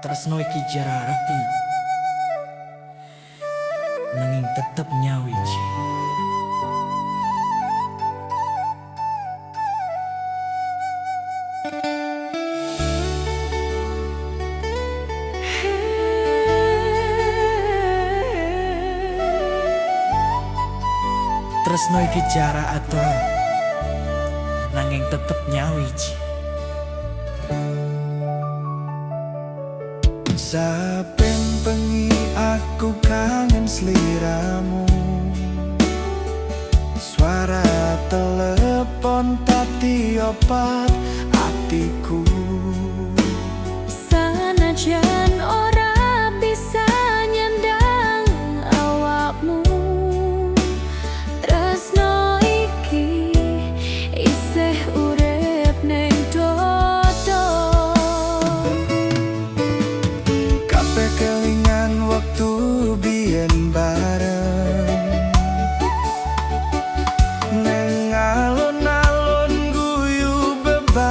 Tresno iki jara arti, nanging tetep nyawiji. Tresno iki jara adoh, nanging tetep nyawiji. Saben bengi aku kangen sliramu. Suara telepon dadi obat atiku. Sanajan ora bisa nyandang awakmu, tresno iki isih urip ning dodo. Kabeh kelingan wektu biyen bareng. Neng alun-alun guyu bebarengan.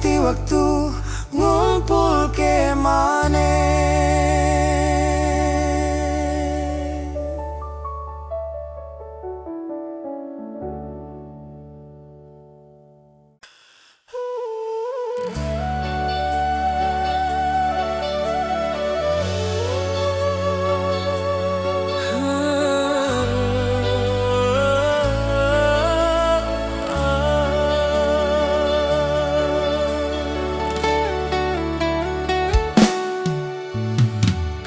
Nganti wektu ngumpulke maneh.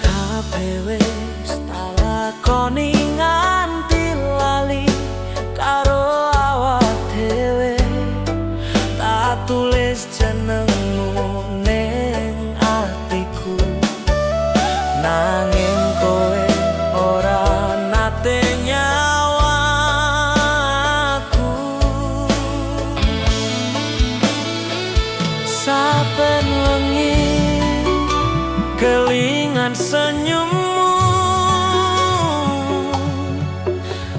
Kabeh wis tak lakoni nganti lali karo awak dhewe. Tak tulis jenengmu ning atiku, nanging kowe ora nate nyawang aku. Saben wengi kelingan senyummu,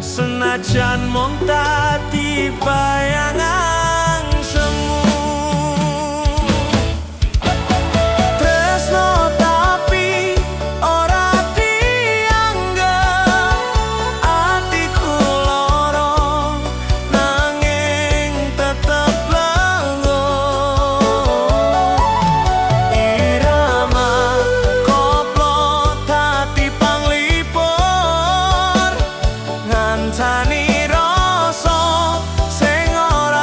senajan mung dadi bayangan semu. Tresno tapi ora dianggep, atiku lara nanging tetep lengo. Irama koplo dadi panglipur, ngancani rasa sing ora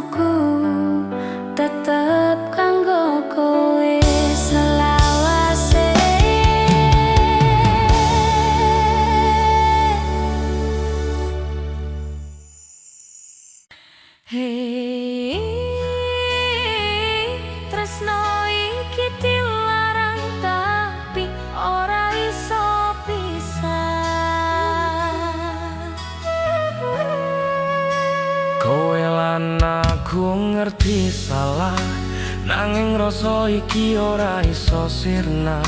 Tresnoku tetep kanggo kowe selawase. Hei, tresno iki dilarang tapi ora iso pisah. Kowe lan aku ngerti salah, nanging rasa iki ora iso sirna.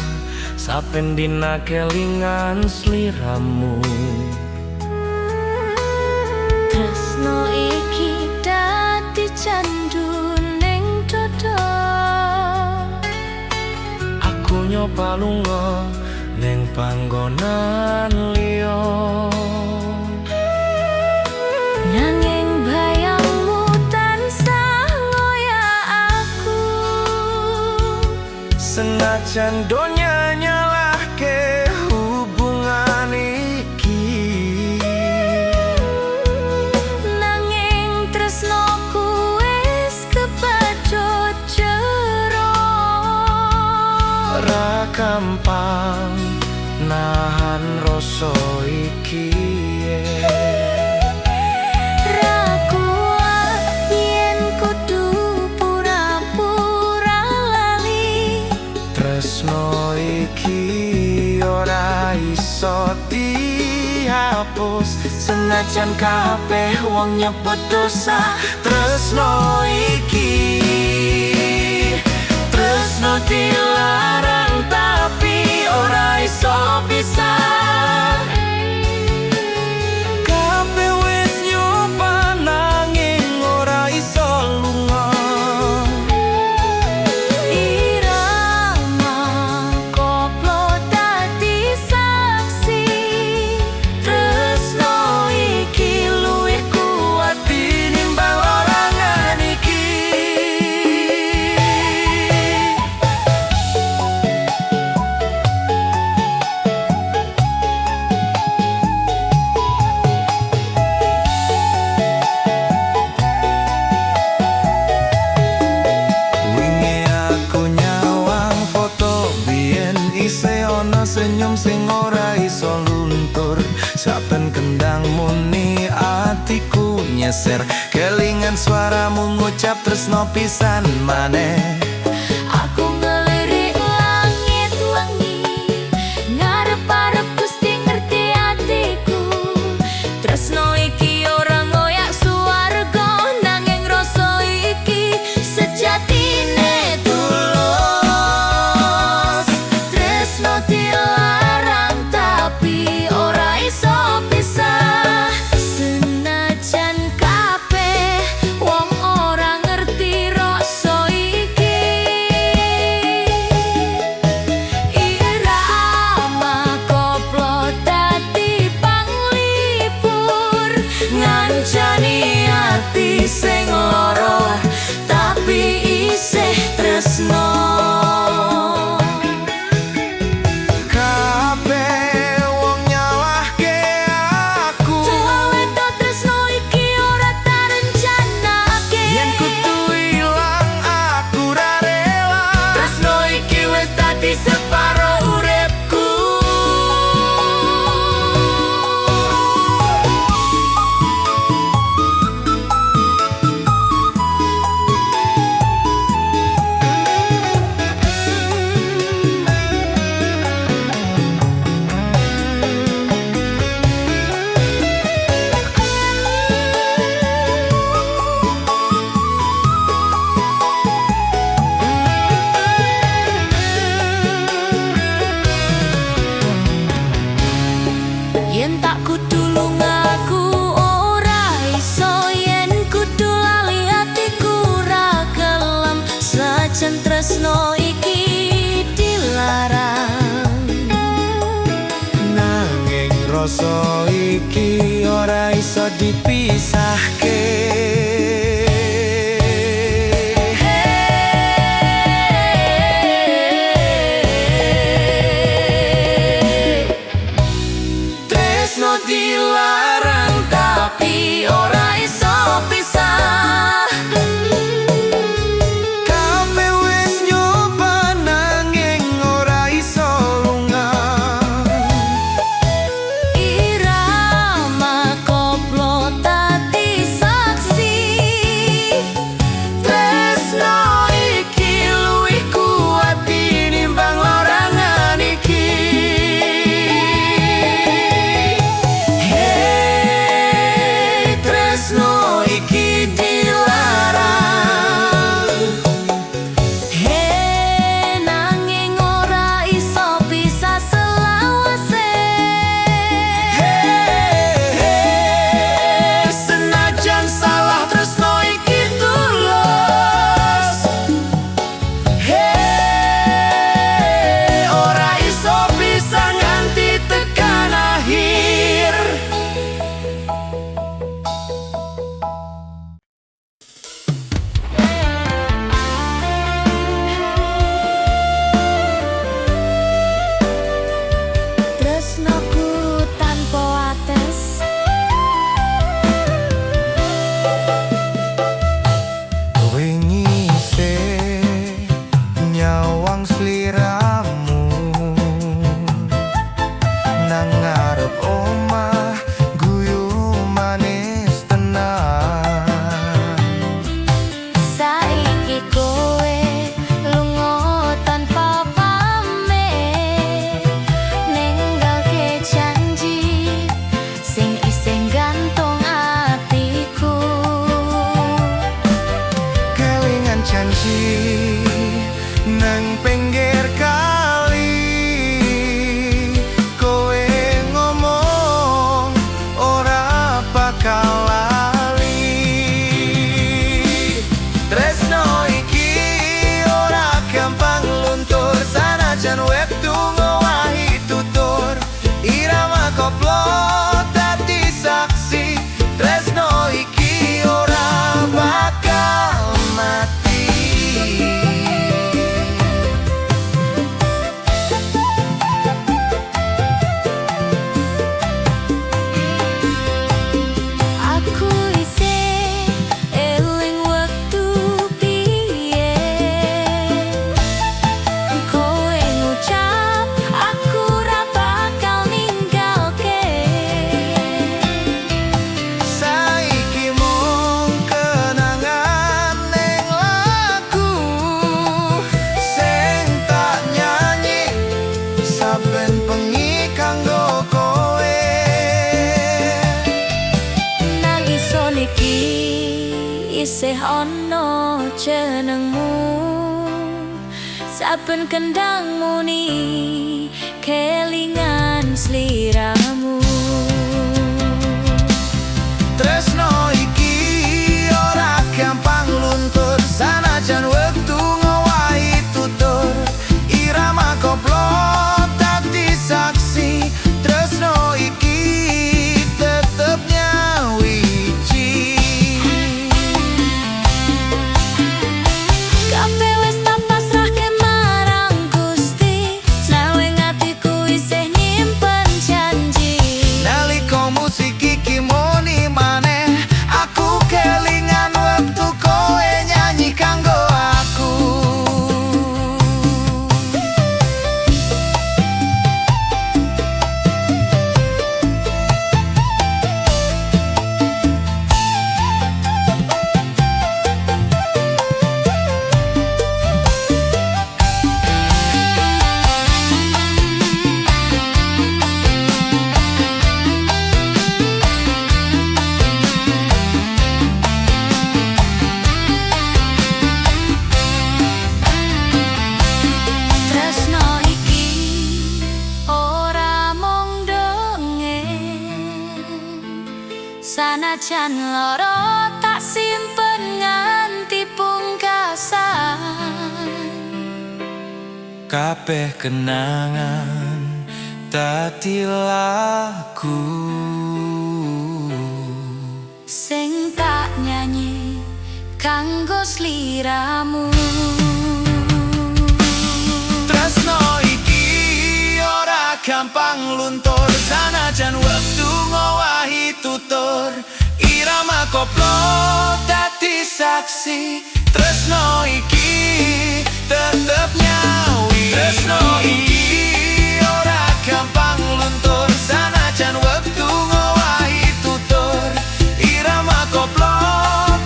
Saben dina kelingan sliramu. Tresno iki dadi candu ning dodo. Aku nyoba lunga ning panggonan liya. Nanging bayangmu tansah ngoyak aku. Senajan donya nyalahke hubungan iki, Nanging tresnoku wis kebacut jero. Ra gampang nahan rasa iki. Ra kuat yen kudu pura-pura lali. Tresno iki ora iso dihapus, senajan kabeh wong nyebut dosa. Tresno iki, tresno dilarang tapi ora iso pisah. Kabeh wis nyoba nanging ora iso lunga. Irama koplo dadi saksi. Tresno iki luwih kuat tinimbang larangan iki. Wingi aku nyawang foto biyen, isih ana senyum sing ora iso luntur. Saben kendang muni atiku nyeser, kelingan suaramu ngucap tresno pisan maneh. Aku ngelirik langit wengi, ngarep-arep Gusti ngerti atiku. Tresno iki ora ngoyak suwarga, nanging rasa iki sejatine tulus. Tresno dilarang tapi ora iso pisah. Senajan kabeh wong ora ngerti rasa iki. Irama koplo dadi panglipur, ngancani ati sing lara tapi isih tresno. Kabeh wong nyalahke aku. Tuwa tresno iki ora tarencanake. Yen kudu ilang aku ra rela. Tresno iki wis dadi separo uripku. Yen tak kudu lunga aku ora iso, yen kudu lali atiku ra gelem, senajan tresno iki dilarang. Nanging rasa iki ora iso dipisahke. Tresno dilarang tapi ora iso pisah. Isih ana jenengmu. Saben kendang muni kelingan sliramu. Tresno iki ora gampang luntur, sanajan wektu ngowahi tutur. Irama koplo dadi saksi, tresno iki tetep nyawiji. Kabeh wis tak pasrahke marang Gusti, nanging atiku isih nyimpen janji. Nalika musik iki muni maneh, aku kelingan wektu kowe nyanyi kanggo aku. Tresno iki ora mung dongeng, sanajan lara tak simpen nganti pungkasan. Kabeh kenangan dadi lagu. Sing tak nyanyi kanggo sliramu. Tresno iki ora gampang luntur, sanajan wektu ngowahi tutur. Irama koplo dadi saksi, tresno iki tetep nyawi. Tresno iki ora gampang luntur, sanajan wektu ngowahi tutur. Irama koplo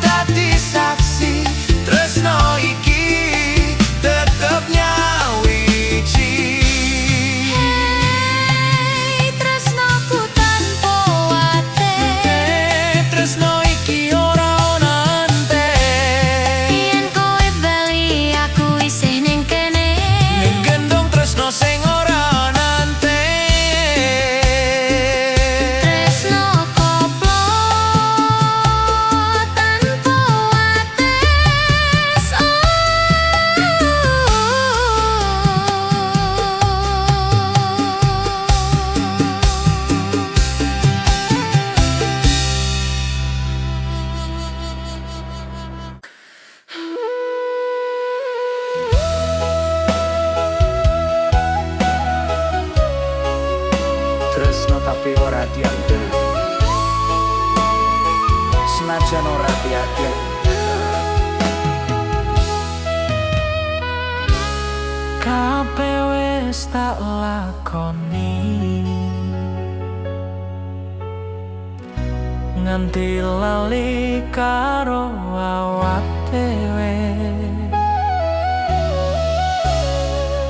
dadi saksi, tresno iki tetep nyawiji. Hei, tresnoku tanpa wates. Tresno iki ora ana entek. Yen kowe bali aku isih ning kene. Gendong tresno sing ora ana entek. Tresno koplo tanpa wates. Tresno tapi ora dianggep, senajan ora dianggep. Kabeh wis tak lakoni nganti lali karo awak dhewe.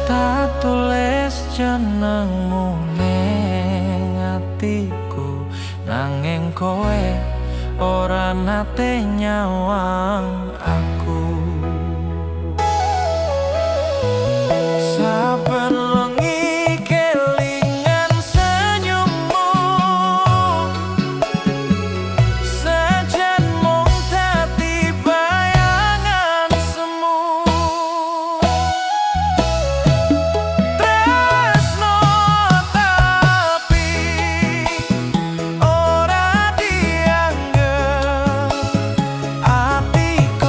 Tak tulis jenengmu ning atiku, nanging kowe ora nate nyawang aku. Saben wengi kelingan senyummu, sejen mung dadi bayangan semu. Tresno tapi ora dianggep, atiku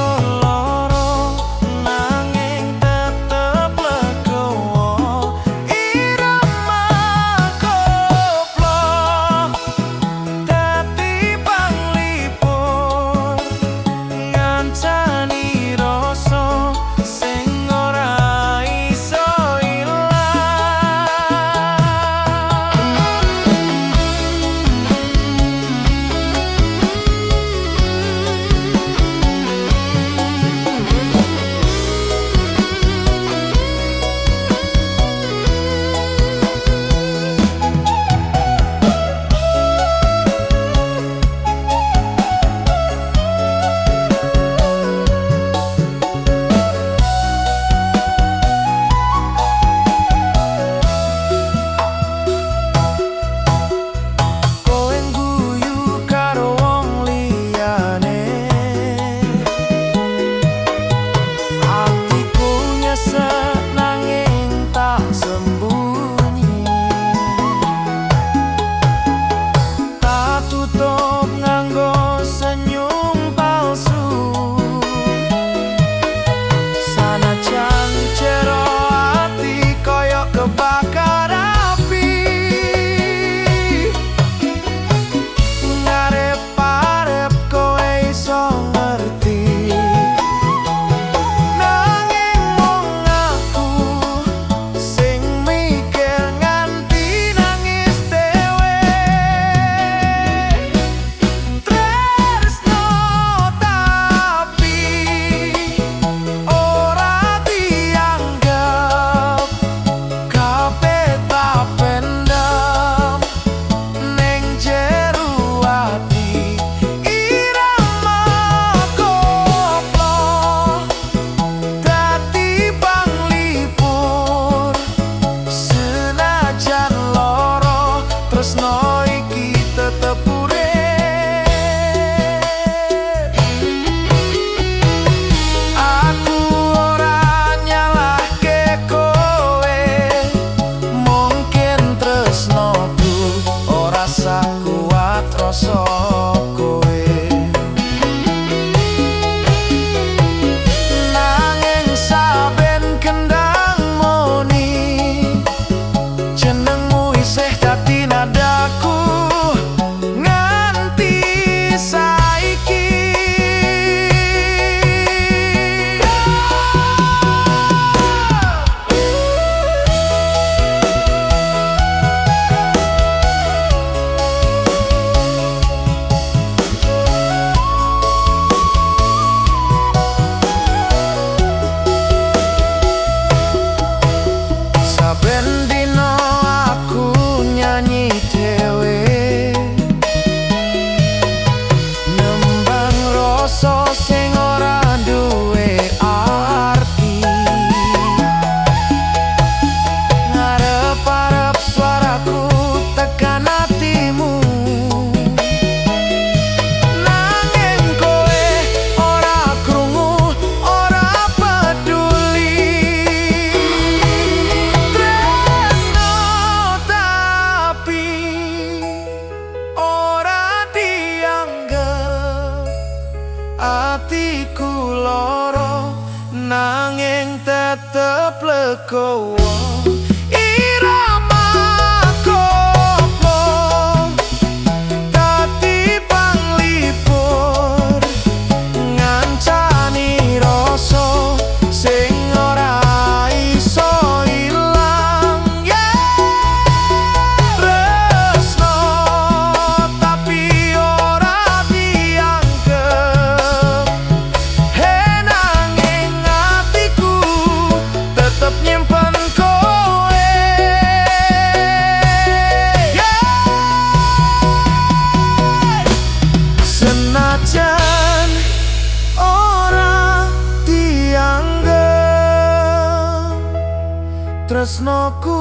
Tresnoku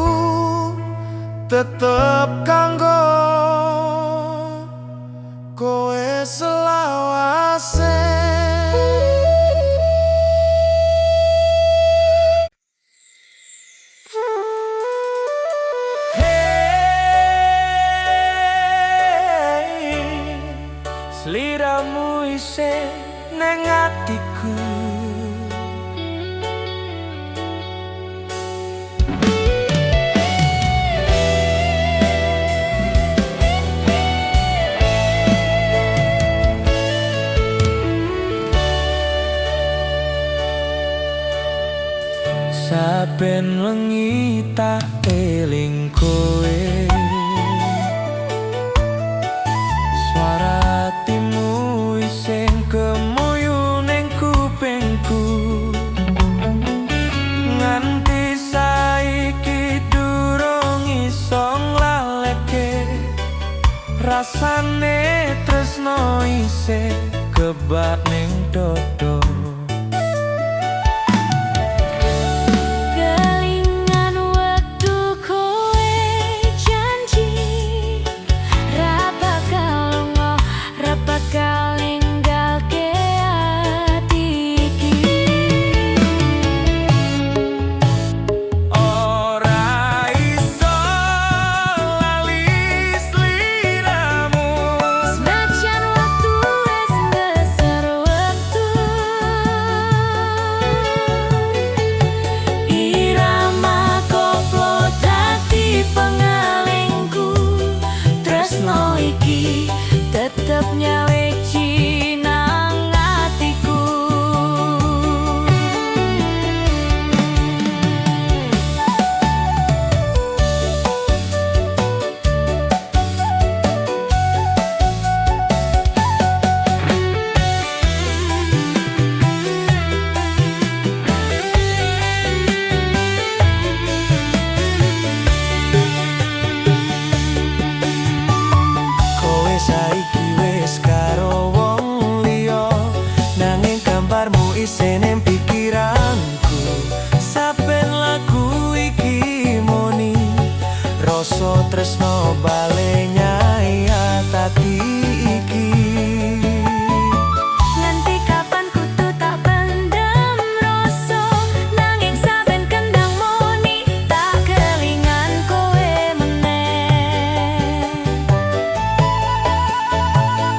tetep kanggo kowe selawase. Hey, sliramu isih neng atiku. Saben wengi tak eling kowe, suara atimu isih kemuyu ning kupingku. Nganti saiki durung iso nglaleke, rasane tresno isih kebak ning dodo. Kelingan wektu kowe janji ra bakal lunga, ra bakal ninggalke ati iki. Ora iso lali sliramu. Senajan waktu wis ngeser wektu, irama koplo dadi pengelingku. Tresno iki tetep nyawiji nang atiku. Kowe saiki wis karo wong liya, nanging gambarmu isih ning pikiranku. Saben lagu iki muni, rasa tresno bali nyayat ati iki. Nganti kapan kudu tak pendem rasa, nanging saben kendang muni tak kelingan kowe meneh.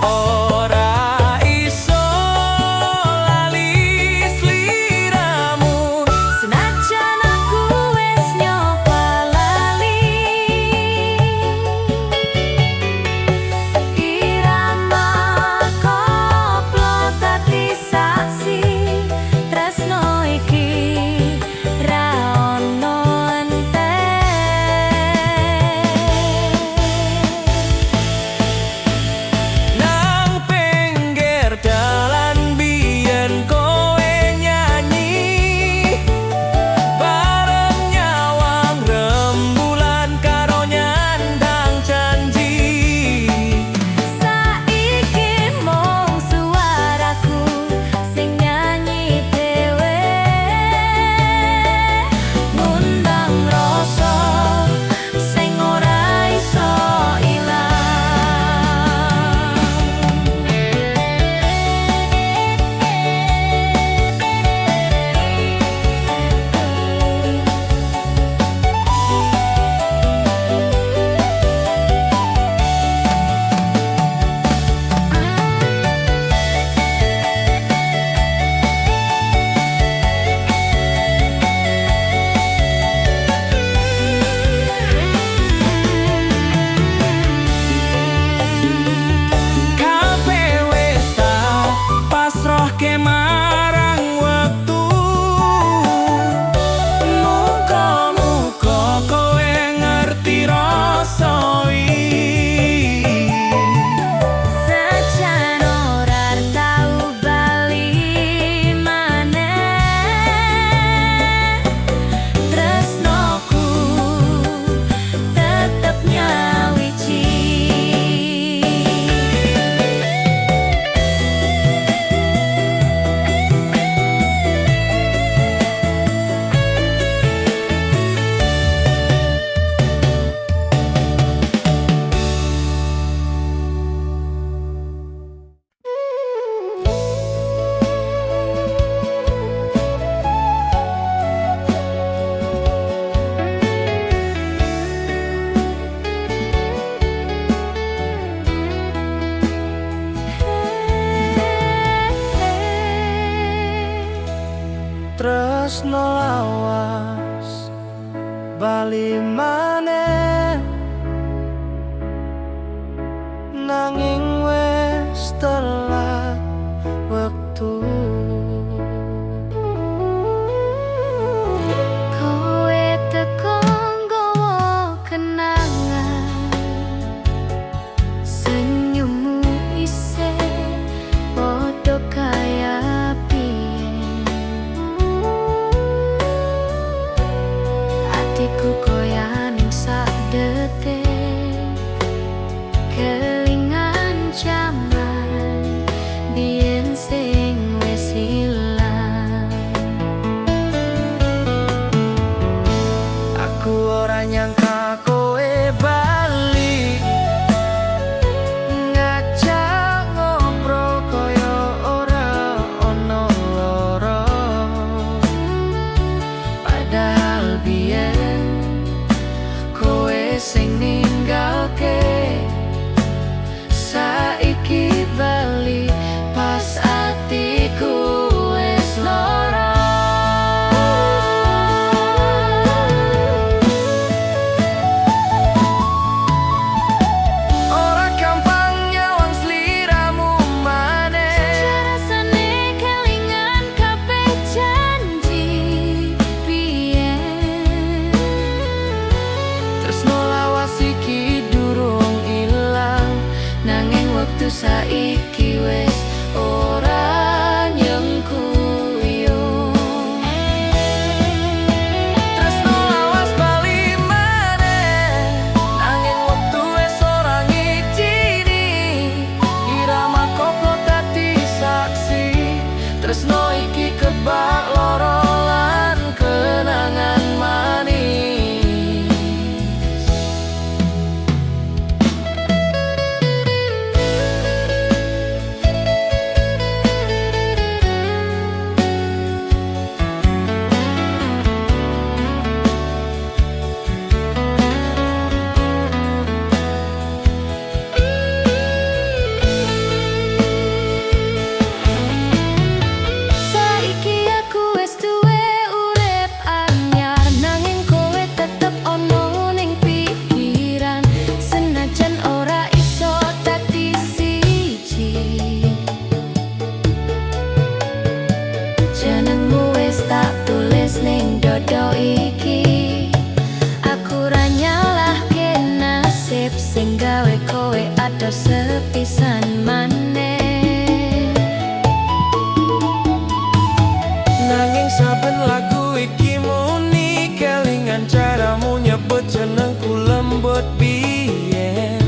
Ora iso lali sliramu. Senajan aku wis nyoba lali, irama koplo dadi saksi. Tresno iki ra ono entek. Nang pinggir dalan biyen kowe nyanyi, bareng nyawang rembulan karo nyandang janji. Saiki mung suaraku sing nyanyi dhewe. Tresno lawas bali maneh, nanging wis telat wektu. Kowe teko nggawa kenangan, senyummu isih padha kaya biyen. Atiku goyah ning sak detik, kelingan jaman biyen sing wis ilang. Aku ora nyangka kowe bali, ngajak ngobrol koyo ora ono loro. Padahal biyen kowe sing ninggalke, saiki bali pas atiku wis lara. Ora gampang nyawang sliramu maneh. Rasane kelingan kabeh janji biyen. Tresno lawas iki durung ilang, Nanging wektu saiki wis ora nyengkuyung. Tresno lawas bali maneh, nanging wektu wis ora ngijini. Irama koplo dadi saksi, tresno iki kebak loro lan kenangan manis. Saiki aku wis duwe urip anyar, nanging kowe tetep ono ning pikiran. Senajan ora iso dadi siji, jenengmu wis tak tulis ning dodo iki. Aku ra nyalahke nasib sing gawe kowe adoh sepisan maneh. Nanging saben lagu iki muni, kelingan caramu nyebut jenengku lembut biyen.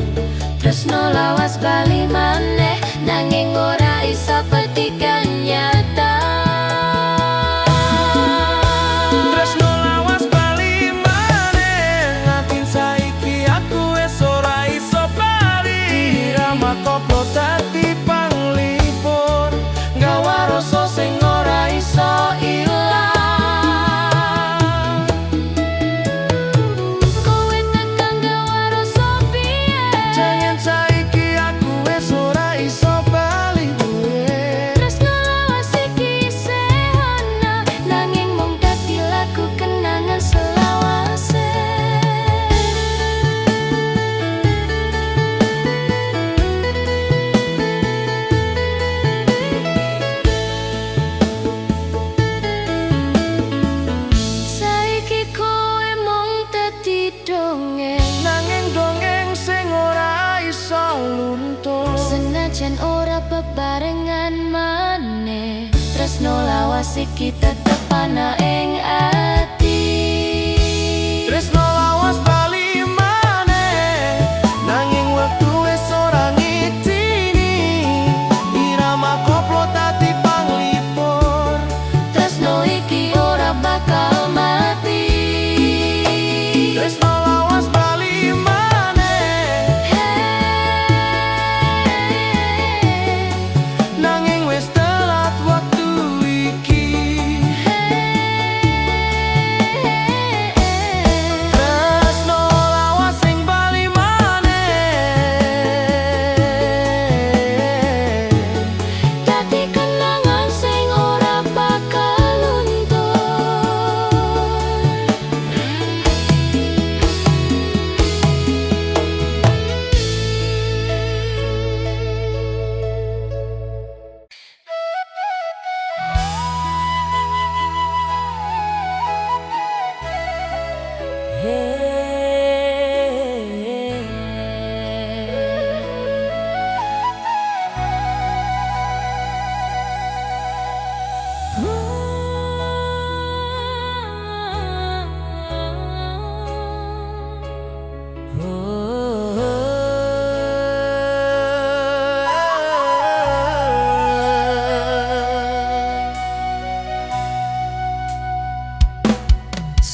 Tresno lawas bali maneh, nanging ora iso dadi kenyataan. Tresno lawas bali maneh, nganti saiki aku wis ora iso bali. Irama koplo dadi panglipur, gawa rasa sing ora iso ilang. Kowe tekan gawa rasa biyen. Jangan saiki aku wis ora iso bali duwe. Tresno lawas iki isih ana, nanging mung dadi lagu kenangan selawase. Saiki kowe mung dadi dongeng, Nanging dongeng sing ora iso luntur. senajan ora bebarengan maneh. Tresno lawas iki tetep ana ing ati. Tresno lawas bali maneh, nanging wektu wis ora ngijini. Irama koplo dadi panglipur, Tresno iki ora bakal mati. Tresno lawas bali maneh, Hey, nanging wis telat wektu iki. hey.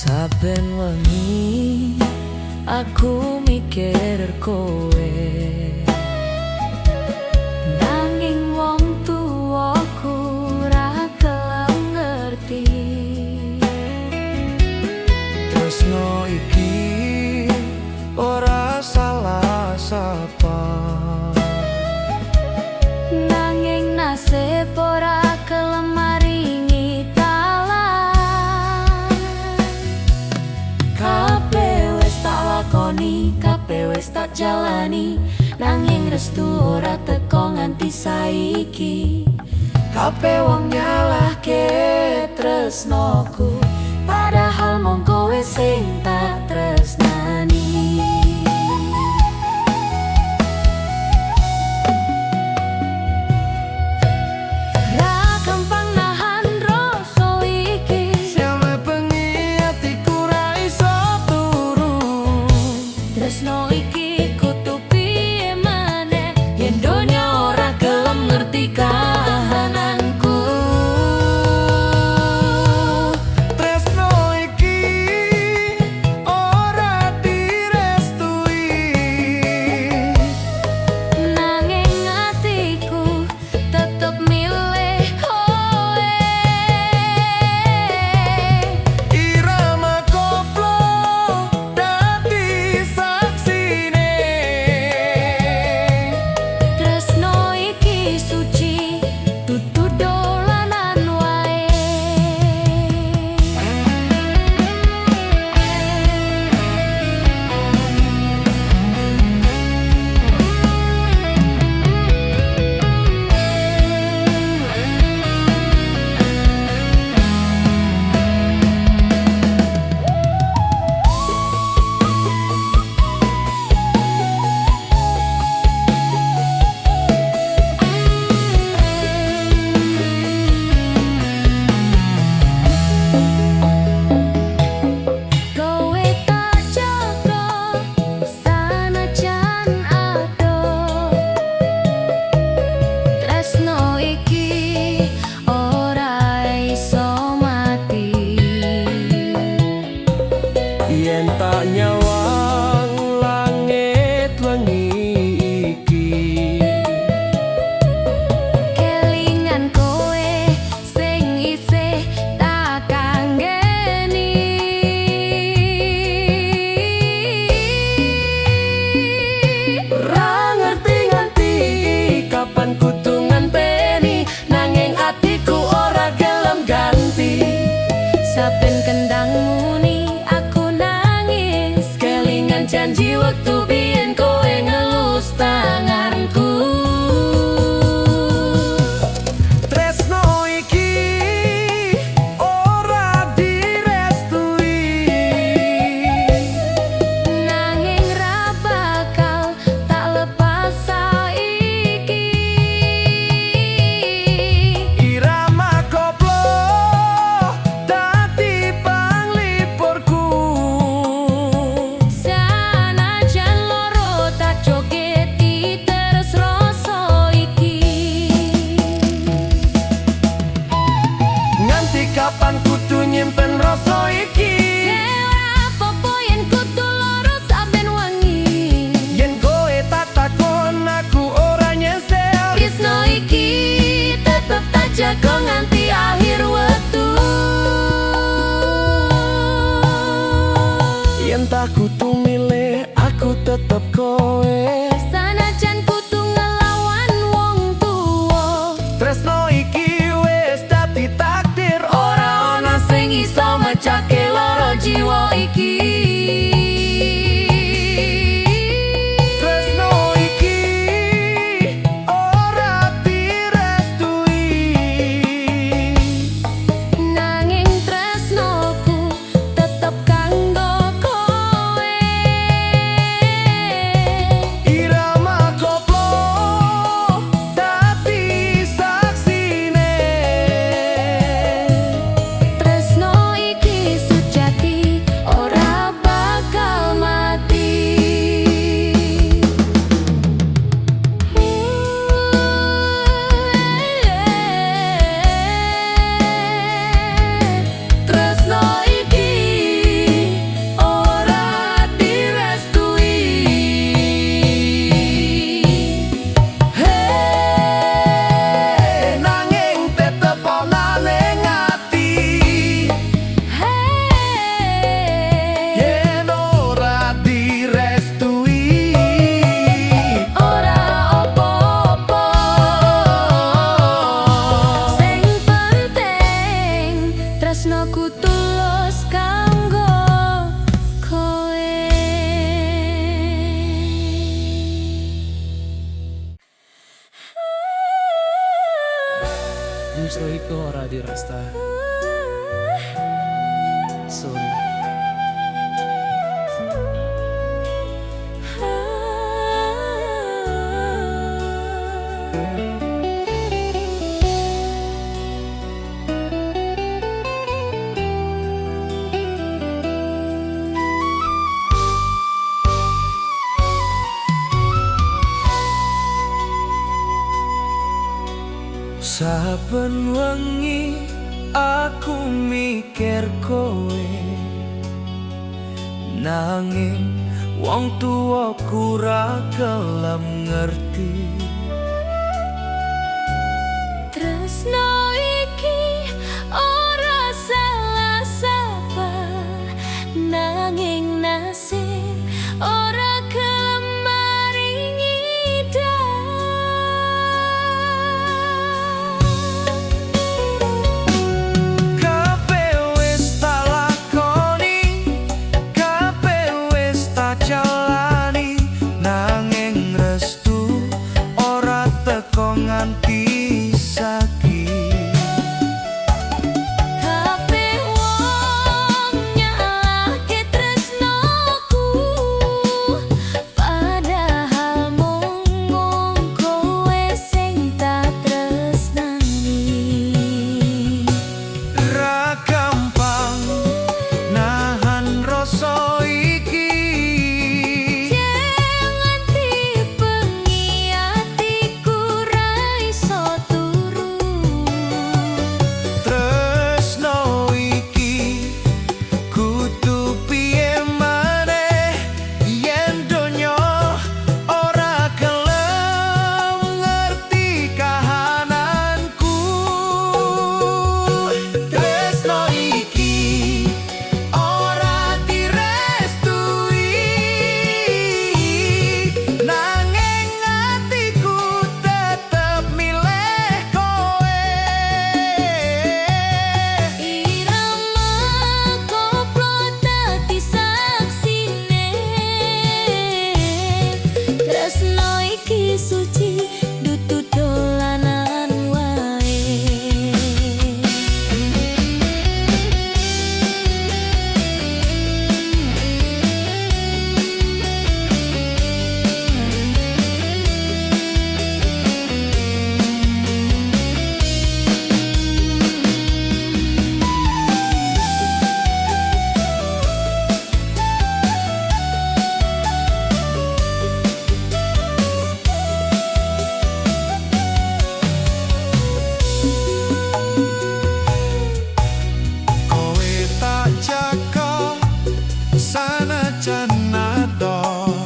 Saben wengi aku mikir kowe, nanging wong tuaku ra gelem ngerti. Tresno iki ora salah sapa. Nanging nasib ora gelem maringi dalan. Kabeh wis tak lakoni, kabeh wis tak jalani, nanging restu ora teko nganti saiki. Kabeh wong nyalahke tresnoku, padahal mung kowe sing tak tresnani. Ra gampang nahan rasa iki. Sampe bengi atiku ra iso turu. Tresno iki kudu piye maneh yen donya ora gelem ngerti kahananku. Tresno iki ora direstui. Nanging atiku tetep milih kowe. Irama koplo dadi saksine. Tresno iki suci, dudu dolanan wae. Kowe tak jaga sanajan adoh. Tresno iki ora iso mati. Yen tak nyawang langit wengi iki, Kelingan kowe sing isih tak kanggeni. Ra ngerti nganti kapan kudu ngenteni, nanging atiku ora gelem ganti. Saben kendang muni aku nangis, Kelingan janji wektu biyen kowe ngelus tanganku. Tresno iki ora direstui. Nanging ra bakal tak lepas saiki. Irama koplo dadi panglipurku. Sanajan loro tak jogeti terus rasa iki. Nganti kapan kudu nyimpen rasa iki? Ora apa-apa yen kudu loro saben wengi. Yen kowe tak takon aku ora nyesel. Tresno iki tetep tak jaga nganti akhir wektu. Yen tak kudu milih aku tetep kowe. Sanajan kudu ngelawan wong tuwa, Tresno iki wis dadi takdir, ora ana sing iso mecahke loro jiwa iki. Tresno iki ora direstui. Nanging tresnoku tetep kanggo kowe. Irama koplo dadi saksine. Tresno iki suci. Tresnoku tulus kanggo kowe. Tresno iku ora diresta. Sun. Saben wengi aku mikir kowe, nanging wong tuwaku ra gelem ngerti. Tresno iki ora salah sapa, nanging nasib ora gelem maringi dalan. Kabeh wis tak lakoni, kabeh wis tak jalani, nanging restu ora teko nganti saiki. Kabeh wong nyalahke tresnoku, padahal mung kowe sing tak tresnani. Ra gampang nahan rasa iki. Yen nganti bengi atiku ra iso turu. Tresno iki kudu piye maneh yen donya ora gelem ngerti kahananku. Tresno iki ora direstui, nanging atiku tetep milih kowe. Irama koplo dadi saksine, tresno iki suci dudu dolanan wae. Kowe tak jaga sanajan adoh,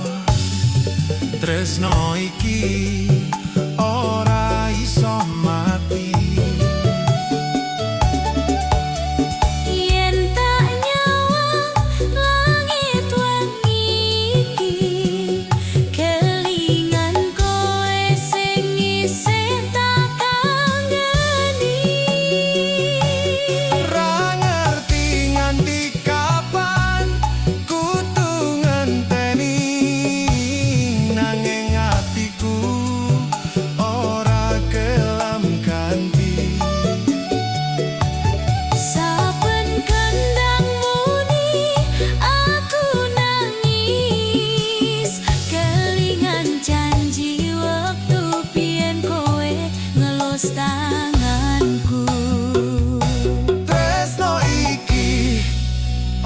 tresno iki ora iso mati. Yen tak nyawang langit wengi iki, kelingan kowe sing isih tak kanggeni. Ra ngerti nganti kapan kudu ngenteni, nanging atiku ora gelem ganti. Saben kendang muni aku nangis, kelingan janji wektu biyen kowe ngelus tanganku. Tresno iki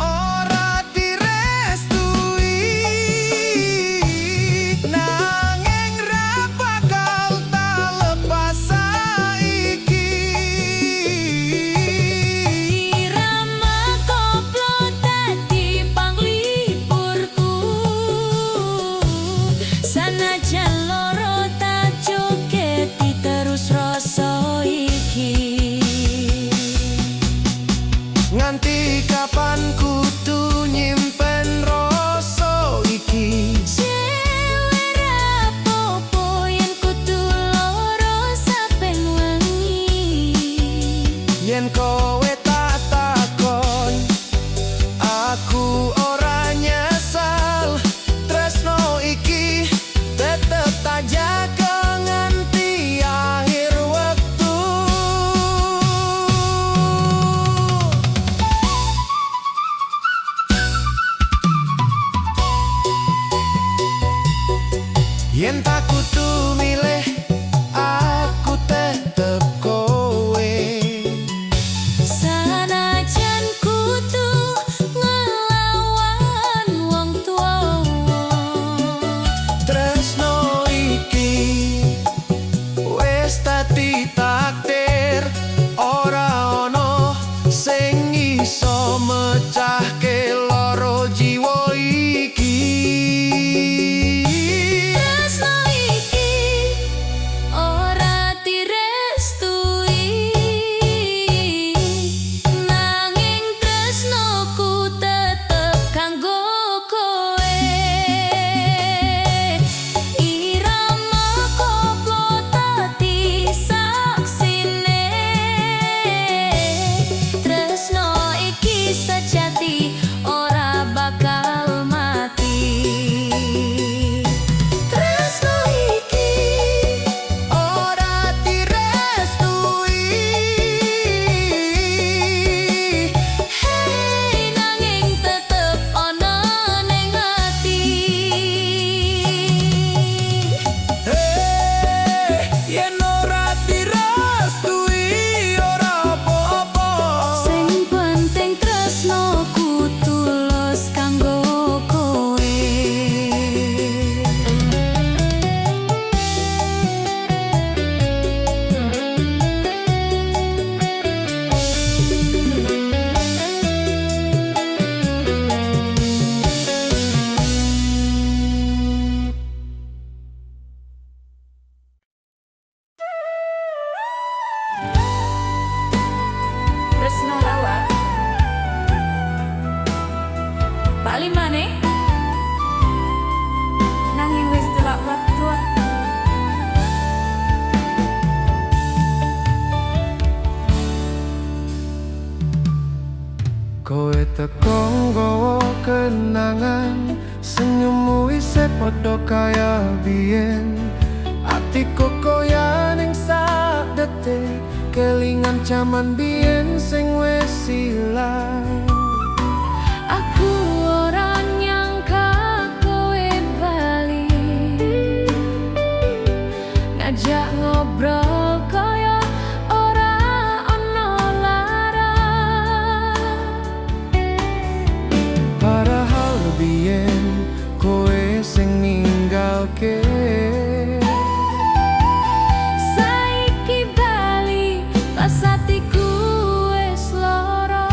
ora direstui, nanging ra bakal tak lepas saiki. Irama koplo dadi panglipurku, sanajan loro tak jogeti terus rasa iki. Nganti kapan kudu nyimpen rasa iki? Dhewe ra popo yen kudu loro saben wengi. Yen kowe tak takon Kowe teko nggawa kenangan, senyummu isih padha kaya biyen. Atiku koyo ning sak detik, kelingan jaman biyen sing wis ilang. Aku ora nyangka kowe bali, ngajak ngobrol kaya ora ono lara. Padahal biyen kowe sing ninggalke. Saiki bali pas atiku wis lara.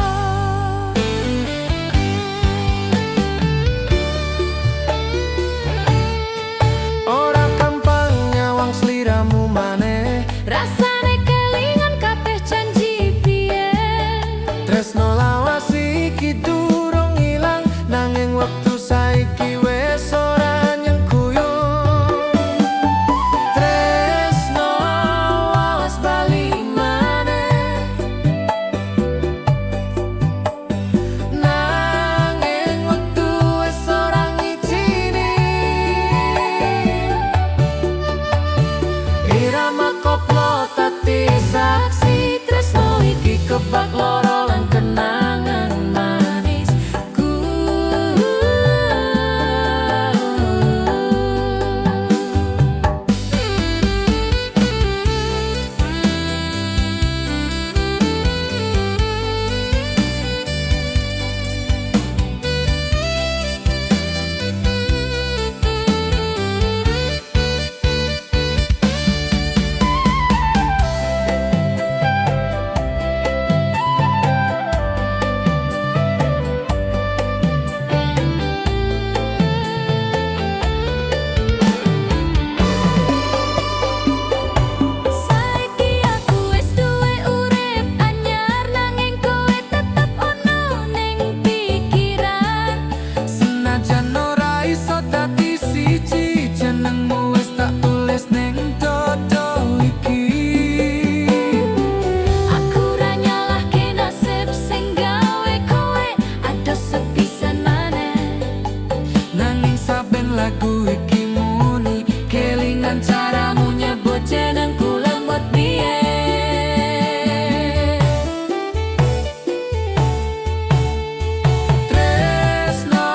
Ora gampang nyawang sliramu maneh. Rasane kelingan kabeh janji biyen. Tresno lawas iki durung ilang, nanging wektu saiki wis ora nyengkuyung. Tresno lawas bali maneh, nanging wektu wis ora ngijini. Irama koplo dadi saksi, Tresno iki kebak loro lan kenangan manisku. Saiki aku wis duwe urip anyar, nanging kowe tetep ono ning pikiran. Senajan ora iso dadi siji, jenengmu wis tak tulis ning dodo iki. Aku ra nyalahke nasib sing gawe kowe adoh sepisan maneh. Nanging saben lagu iki muni, kelingan caramu nyebut jenengku lembut biyen. Tresno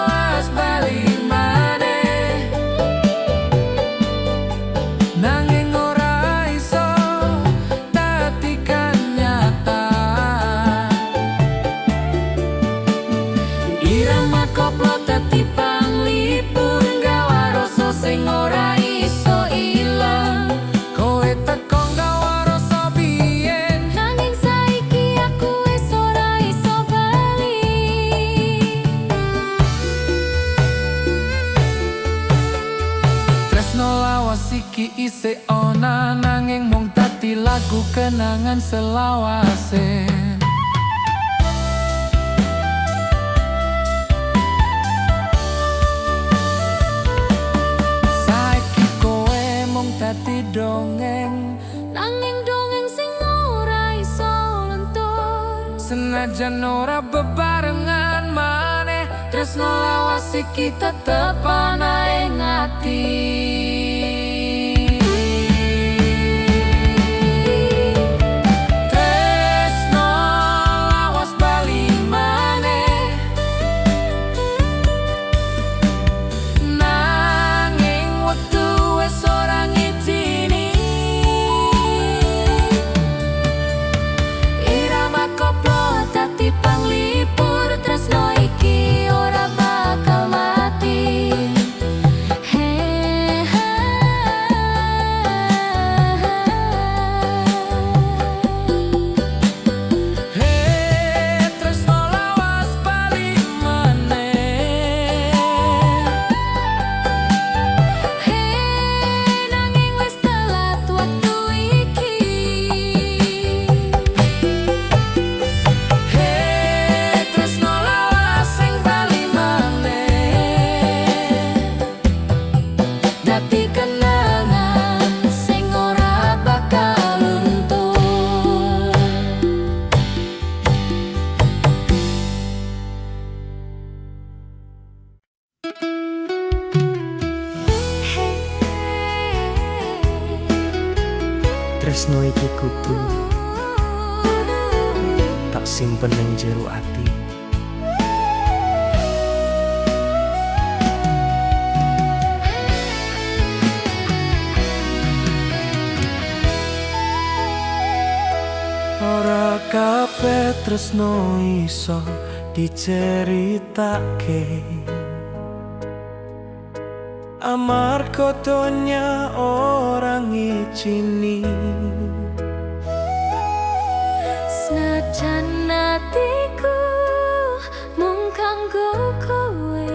wis bali maneh, nanging ora iso dadi kenyataan. Irama koplo dadi panglipur, gawa rasa sing ora iso ilang. Kowe teko nggawa rasa biyen. Nanging saiki aku wis ora iso bali. Tresno lawas iki isih ana, nanging mung dadi lagu kenangan selawase. Saiki kowe mung dadi dongeng, Nanging dongeng sing ora iso lentur. senajan ora bebarengan maneh, tresno lawas iki tetep ana ing ati. Tresno lawas bali maneh, nanging wektu wis ora ngijini. Irama koplo dadi panglipur, tresno iki ora bakal mati. He he. Tresno iki kudu tak simpen ning jero ati. Ora kabeh tresno iso diceritake, amarga donya ora ngijini. Senajan atiku mung kanggo kowe,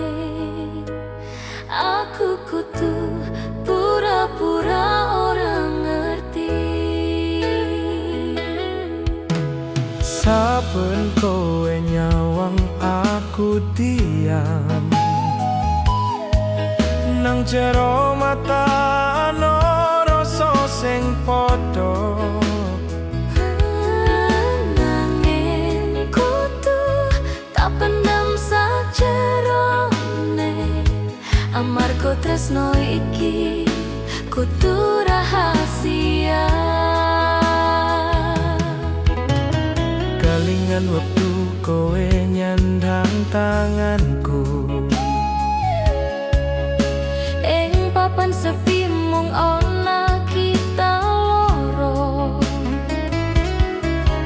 aku kudu pura-pura ora ngerti. Saben kowe nyawang aku diam, nang jero mata ana rasa sing padha. Nanging kudu tak pendem sajerone, amarga tresno iki kudu rahasia. Kelingan wektu kowe nyandang tanganku, Ing papan sepi mung ana kita loro.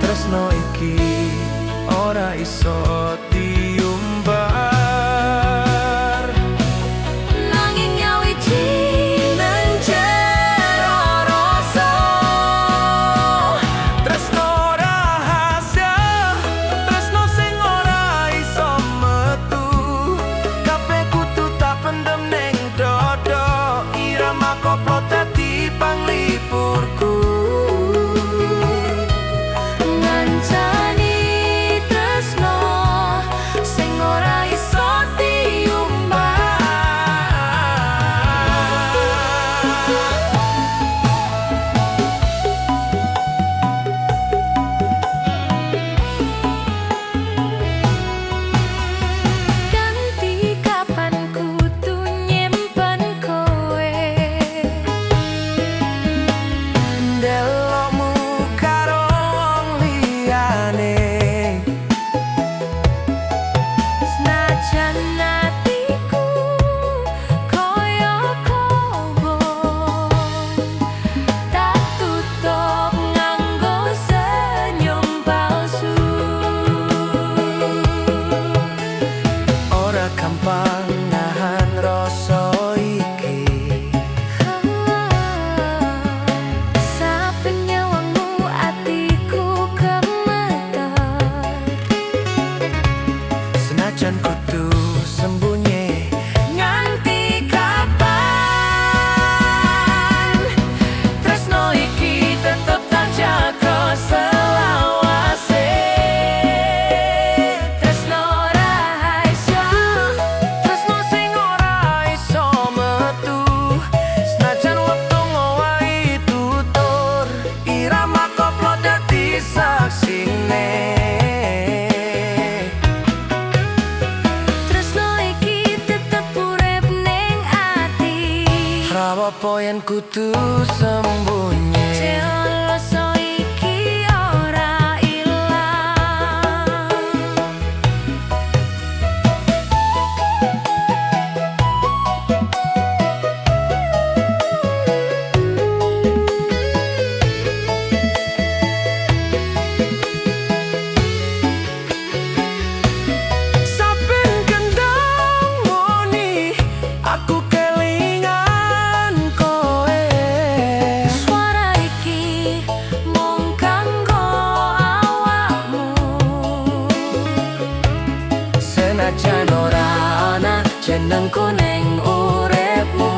Tresno iki ora iso diumbar. Nanging nyawiji Nang jero rasa, tresno rahasia, tresno sing ora iso metu. Kabeh kudu tak pendem ning dodo, irama koplo dadi panglipurku. Ngancani tresno sing ora iso diumbar. Ganti kapan kudu nyimpen kowe, Ndelokmu karo wong liyane, senajan atiku koyo kobong, tak tutup nganggo senyum palsu. Ora gampang nahan rasa iki. Saben nyawangmu atiku gemeter. Senajan kudu sembunyi, nganti kapan tresno iki tetep tak jaga selawase. Tresno rahasia, Tresno sing ora iso metu, senajan wektu ngowahi tutur, irama koplo dadi saksine. Tresno iki tetep urip ning ati. Rapopo yen kudu sembunyi? Rasa iki ora ilang. Saben kendang muni, aku kelingan kowe. Suara iki mung kanggo awakmu. Senajan ora ana Jenengku ning uripmu.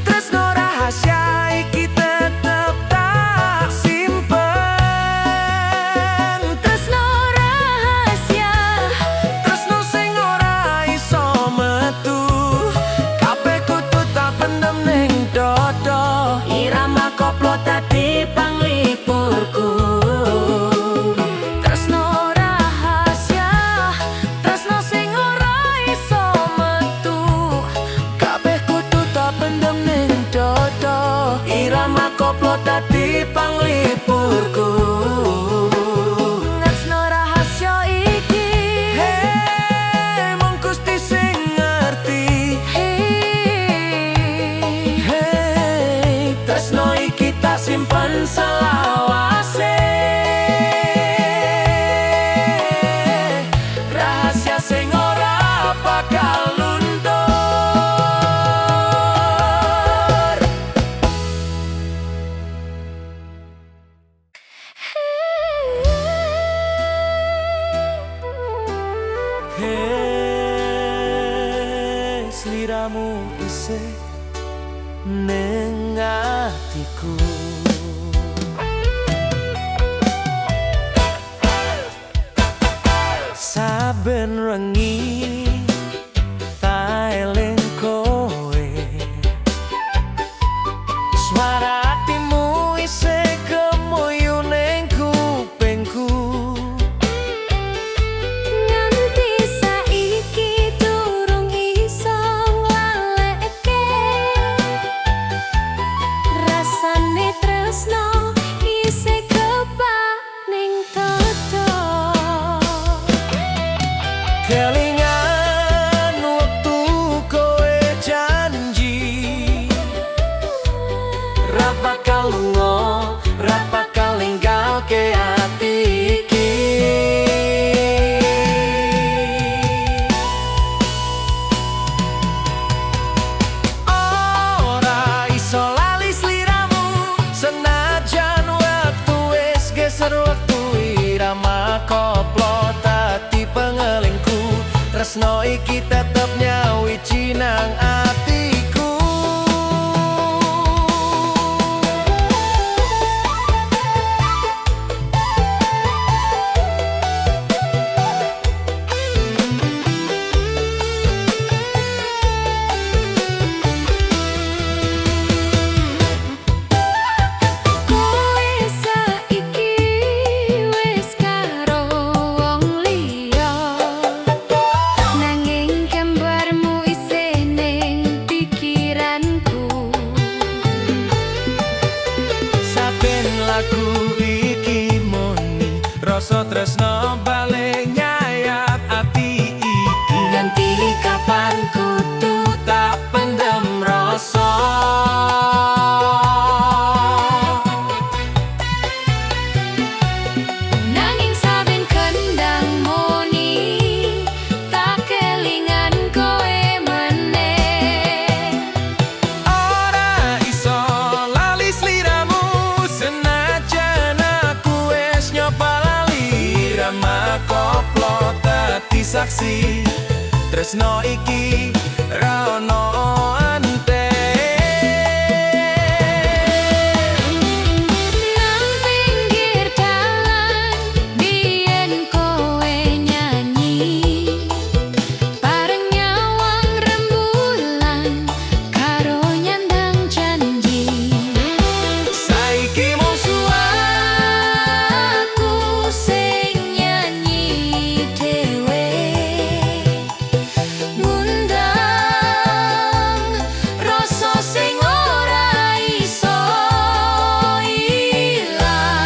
Tresno rahasia iki tetep tak simpen. Tresno rahasia, Tresno sing ora iso metu, kabeh kudu tak pendem ning dodo, irama koplo dadi panglipurku. Tresno rahasia, tresno sing ora Sliramu isih ning atiku. Saben wengi ta eling kowe, suara atimu isih kemuyu ning kupingku. Nganti saiki durung iso nglaleke, rasane tresno isih kebak ning dodo. Kelingan wektu kowe janji ra bakal lunga, ra bakal ninggalke ati iki. Ora iso lali sliramu, senajan wektu wis geser wektu irama koplo tadi pengelingku. Tresno iki tetep nyawiji nang atiku. Kowe saiki wis karo wong liya, nanging gambarmu isih ning pikiranku. Saben lagu iki muni rasa tresno balik nyayat ati iki. Nganti kapan kudu Tak pendem rasa. Nanging saben kendang muni tak kelingan kowe meneh. Ora iso lali sliramu, senajan aku wis nyoba lali. Irama koplo dadi saksi tresno iki ra ono ante. Nang pinggir dalan biyen kowe nyanyi, bareng nyawang rembulan karo nyandang janji. Saiki mung Aku sing nyanyi dhewe, ngundang rasa sing ora iso ilang.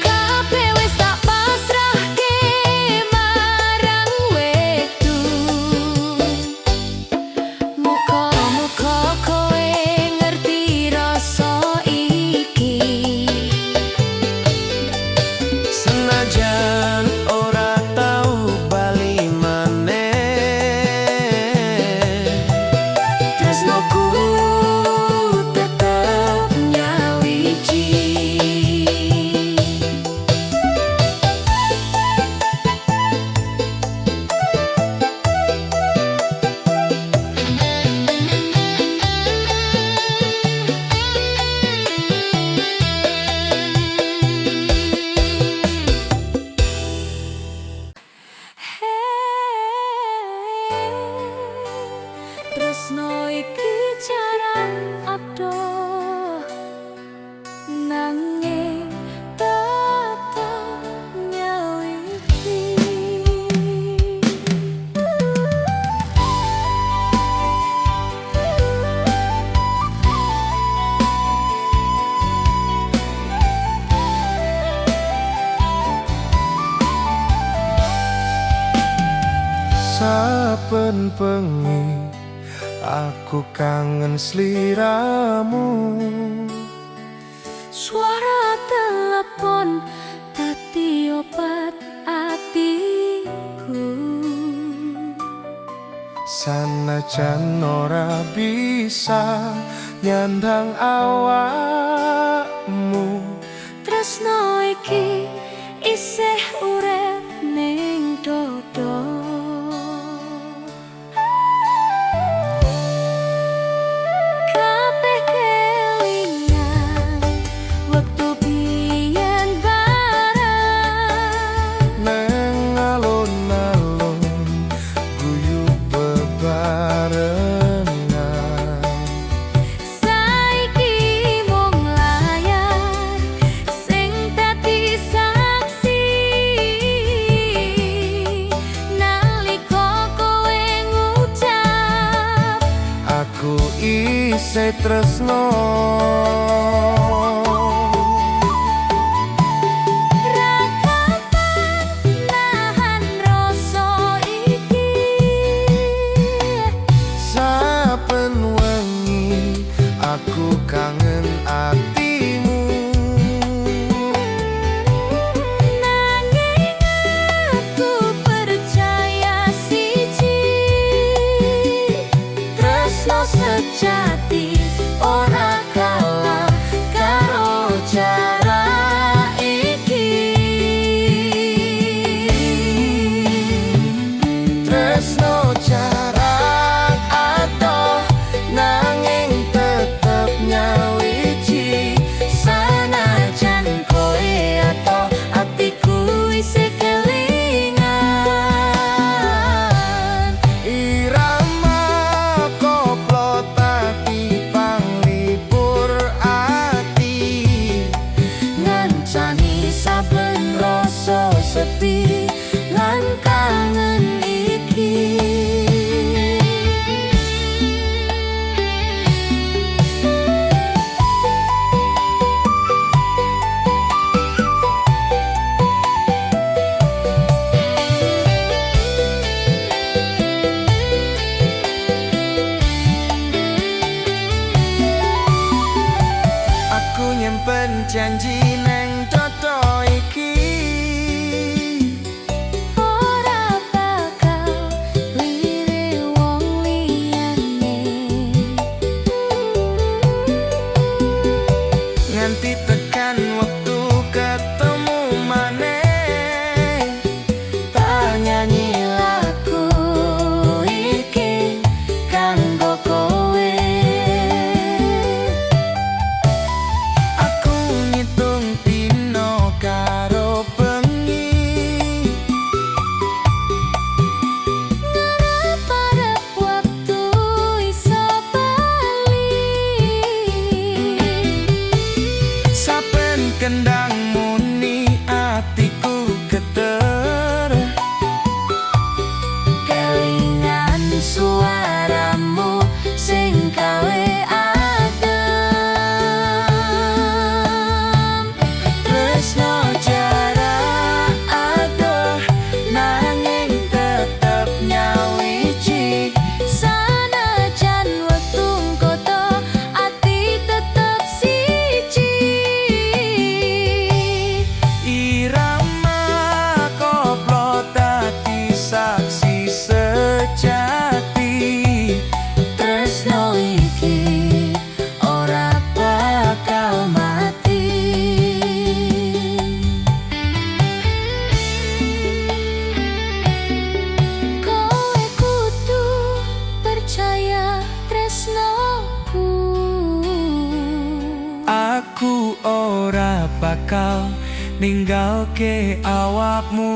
Kabeh wis tak pasrahke marang wektu. Muga-muga kowe ngerti rasa iki. Senajan ora tau bali maneh, Tresnoku tetep nyawiji. Tresno iki jarak adoh, nanging tetep nyawiji. Sa Saben bengi aku kangen sliramu. Suara telepon dadi obat atiku. Sanajan ora bisa nyandang awakmu, Tresno iki isih urip ning dodo. Kabeh kelingan wektu biyen bareng. Neng alun-alun guyu bebarengan. Saiki mung layar sing dadi saksi nalika kowe ngucap, Aku isih tresno. Ra kapan nahan rasa iki. Saben wengi aku kangen atimu. Nanging aku percaya siji, tresno sejati ora kalah karo jarak iki. Tresno jarak adoh nanging tetep nyawiji. Sanajan kowe adoh, atiku isih kelingan. Irama koplo dadi panglipur ati. Ngancani saben rasa sepi lan kangen iki. Aku nyimpen janji neng dodo iki. Ora bakal lirik wong liyane. Nganti tekan wektu ketemu maneh. Tak nyanyi lagu iki kanggo kowe. Aku ngitung dino karo bengi. Ngarep-arep wektu iso bali. Saben kendang muni atiku geter. Kelingan suaramu sing gawe adem. Tresno jarak adoh nanging tetep nyawiji. Sanajan wektu koto, ati tetep siji. Irama koplo dadi saksi sejati. Tresno iki ora bakal mati. Kowe kudu percaya tresnoku. Aku ora bakal ninggalke awakmu.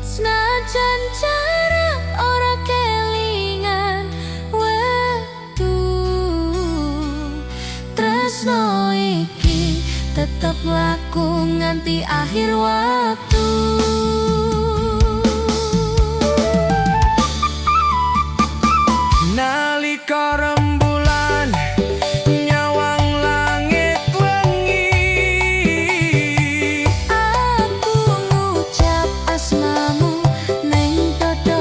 Senajan jarak ora kelingan wektu, tresno iki tetep mlaku nganti akhir waktu. Nalika rembulan nyawang langit wengi, Aku ngucap asmamu neng dodo.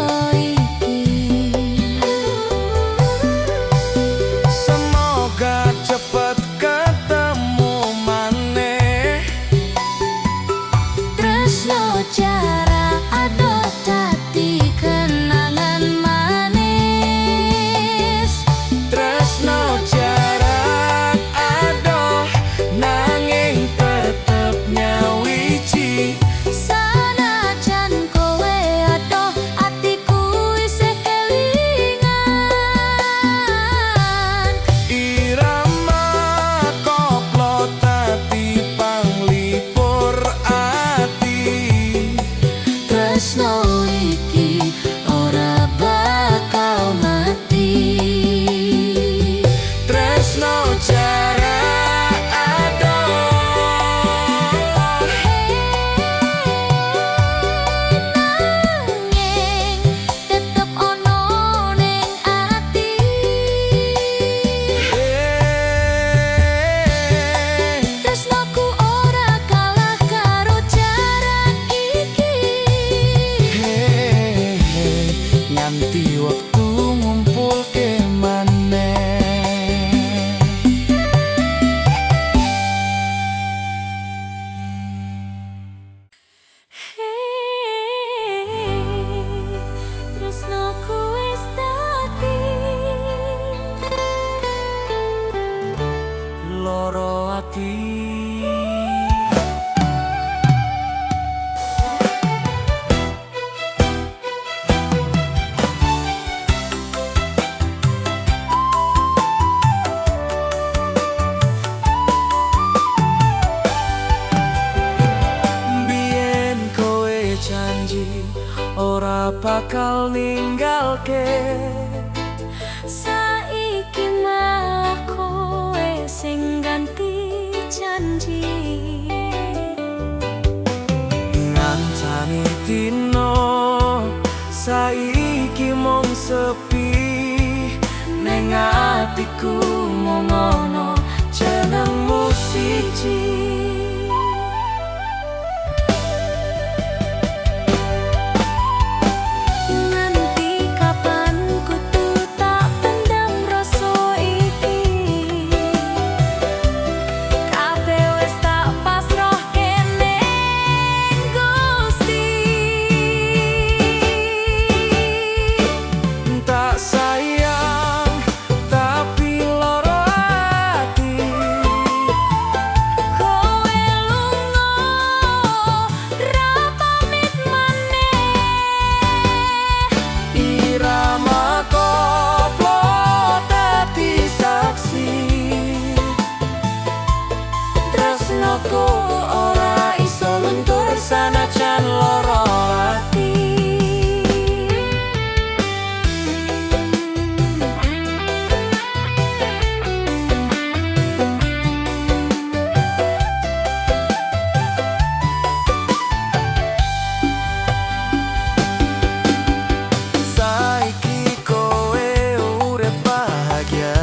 Ora bakal ninggalke. Saiki malah kowe sing ganti janji. Ngancani dino saiki mung sepi, ning atiku mung ono jenengmu siji. Nganti kapan kudu tak pendam rasa iki? Kabeh wis tak pasrahke ning Gusti. Tak sayang tapi loro ati. Kowe lunga ra pamit maneh. Irama koplo dadi saksi. Tresnoku ora iso luntur sanajan loro ati. Saiki kowe urip bahagia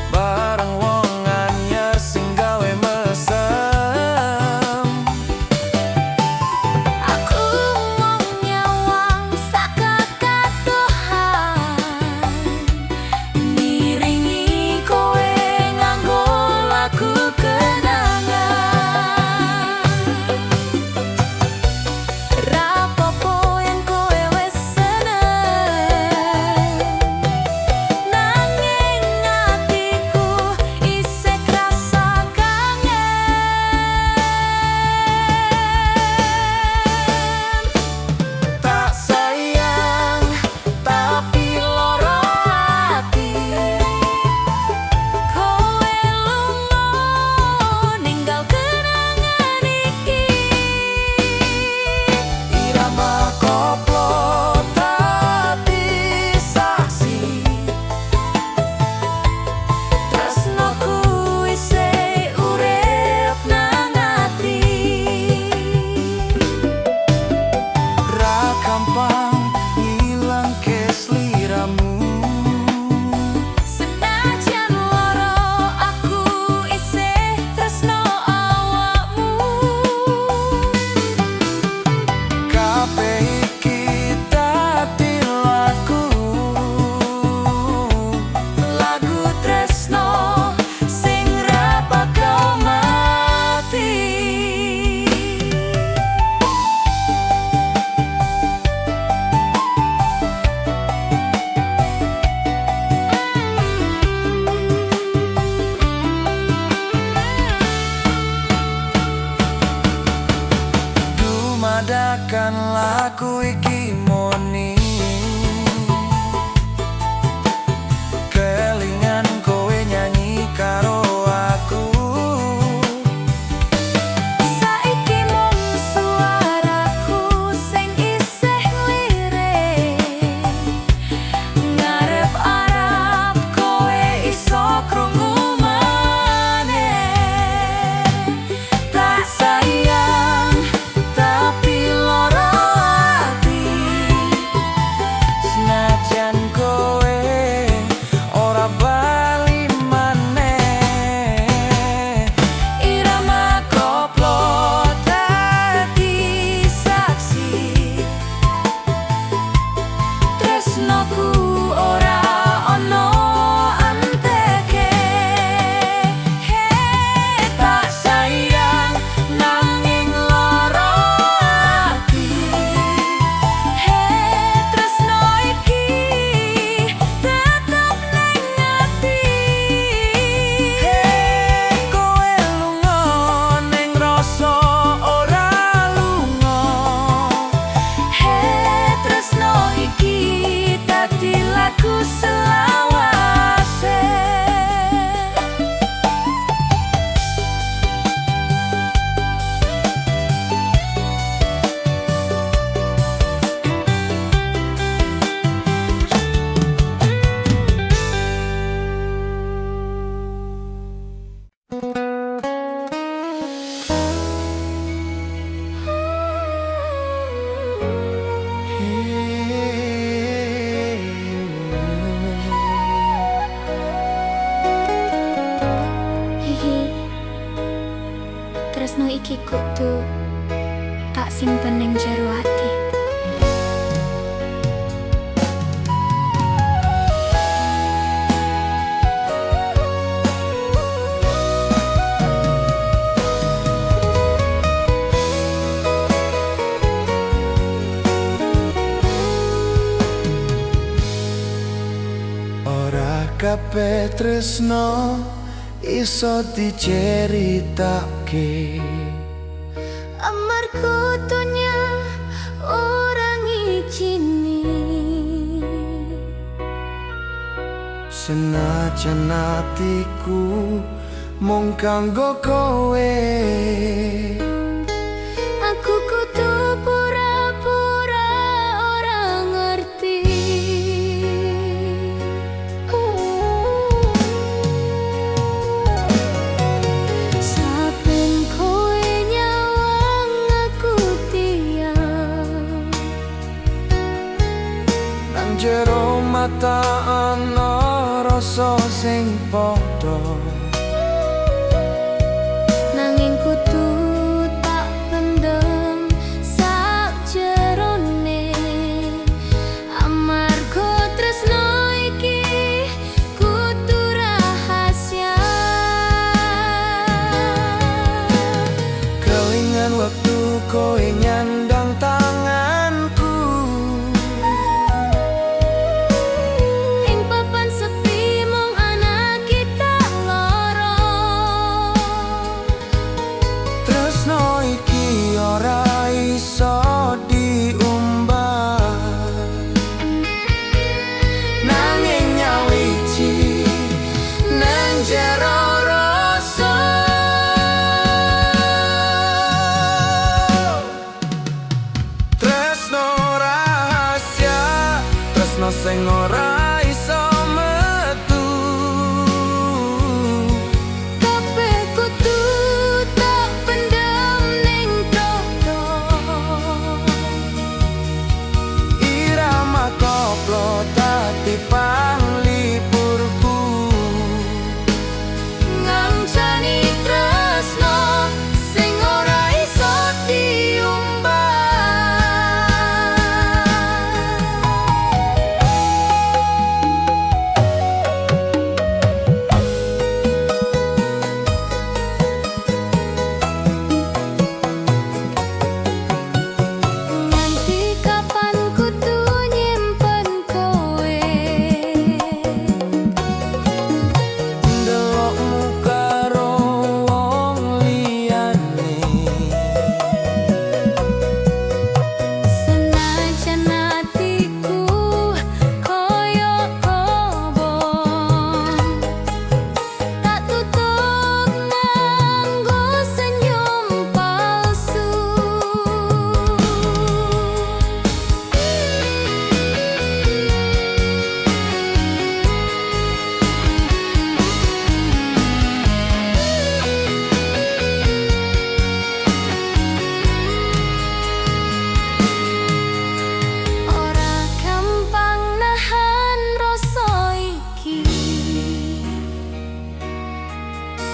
bareng wong anyar sing gawe mesem. Aku mung nyawang saka kadohan, ngiringi kowe nganggo lagu kenangan. Ra popo yen kowe wis seneng, nanging atiku isih krasa kangen. Tak sayang tapi loro ati. Kowe lunga ninggal kenangan iki. Irama koplo dadi saksi. Tresnoku isih urip nang ati. Ra gampang ngilangke sliramu. Senajan loro aku isih tresno awakmu. Kabeh iki dadi lagu. Lagu tresno sing ra bakal mati. Dumadakan lagu iki moni, kelingan kowe nyanyi karo aku. Saiki mung suaraku sing isih lirik. Ngarep-arep kowe iso krungu maneh. Tak sayang tapi loro ati. Tresno iki kudu tak simpen ning jero ati. Ora kabeh tresno iso diceritake. Amarga donya ora ngijini. Senajan atiku mung kanggo kowe, aku kudu pura-pura ora ngerti. Saben kowe nyawang aku diam. Nang jero mata ana rasa sing padha. Nanging kudu tak pendem sakjerone. Amarga tresno iki kudu rahasia. Kelingan wektu kowe nyandang tanganku. Ing papan sepi mung ana kita loro. Tresno iki ora iso diumbar, nanging nyawiji nang jero rasa. Tresno rahasia, tresno sing ora iso metu. Kabeh kudu tak pendem ning dodo. Irama koplo dadi panglipurku. Ngancani tresno sing ora iso diumbar. Nganti kapan kudu nyimpen kowe? Ndelokmu karo wong liyane. Senajan atiku koyo kobong, tak tutup nganggo senyum palsu. Ora gampang nahan rasa iki.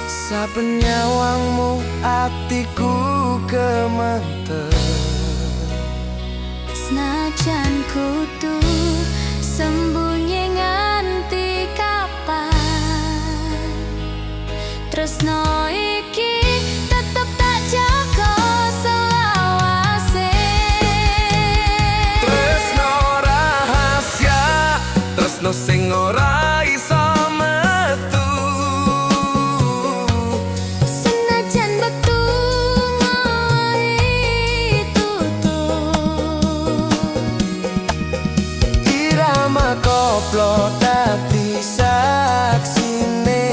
Saben nyawangmu atiku gemeter. Senajan kudu sembunyi nganti kapan, tresno iki tetep tak jaga selawase. Tresno rahasia, tresno sing ora iso metu. Senajan wektu ngowahi tutup. Irama koplo dadi saksine.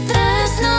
Tresno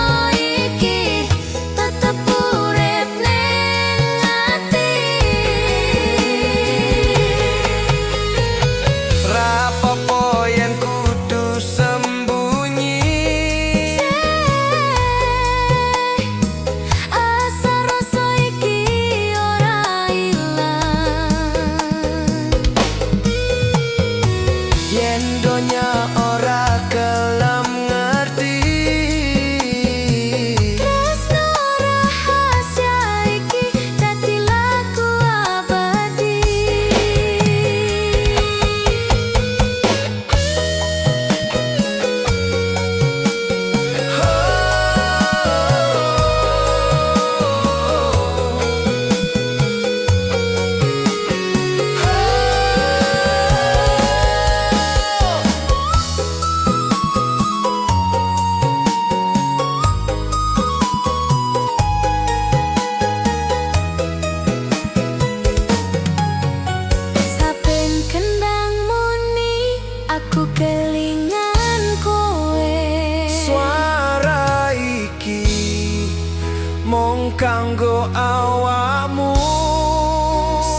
kanggo awakmu.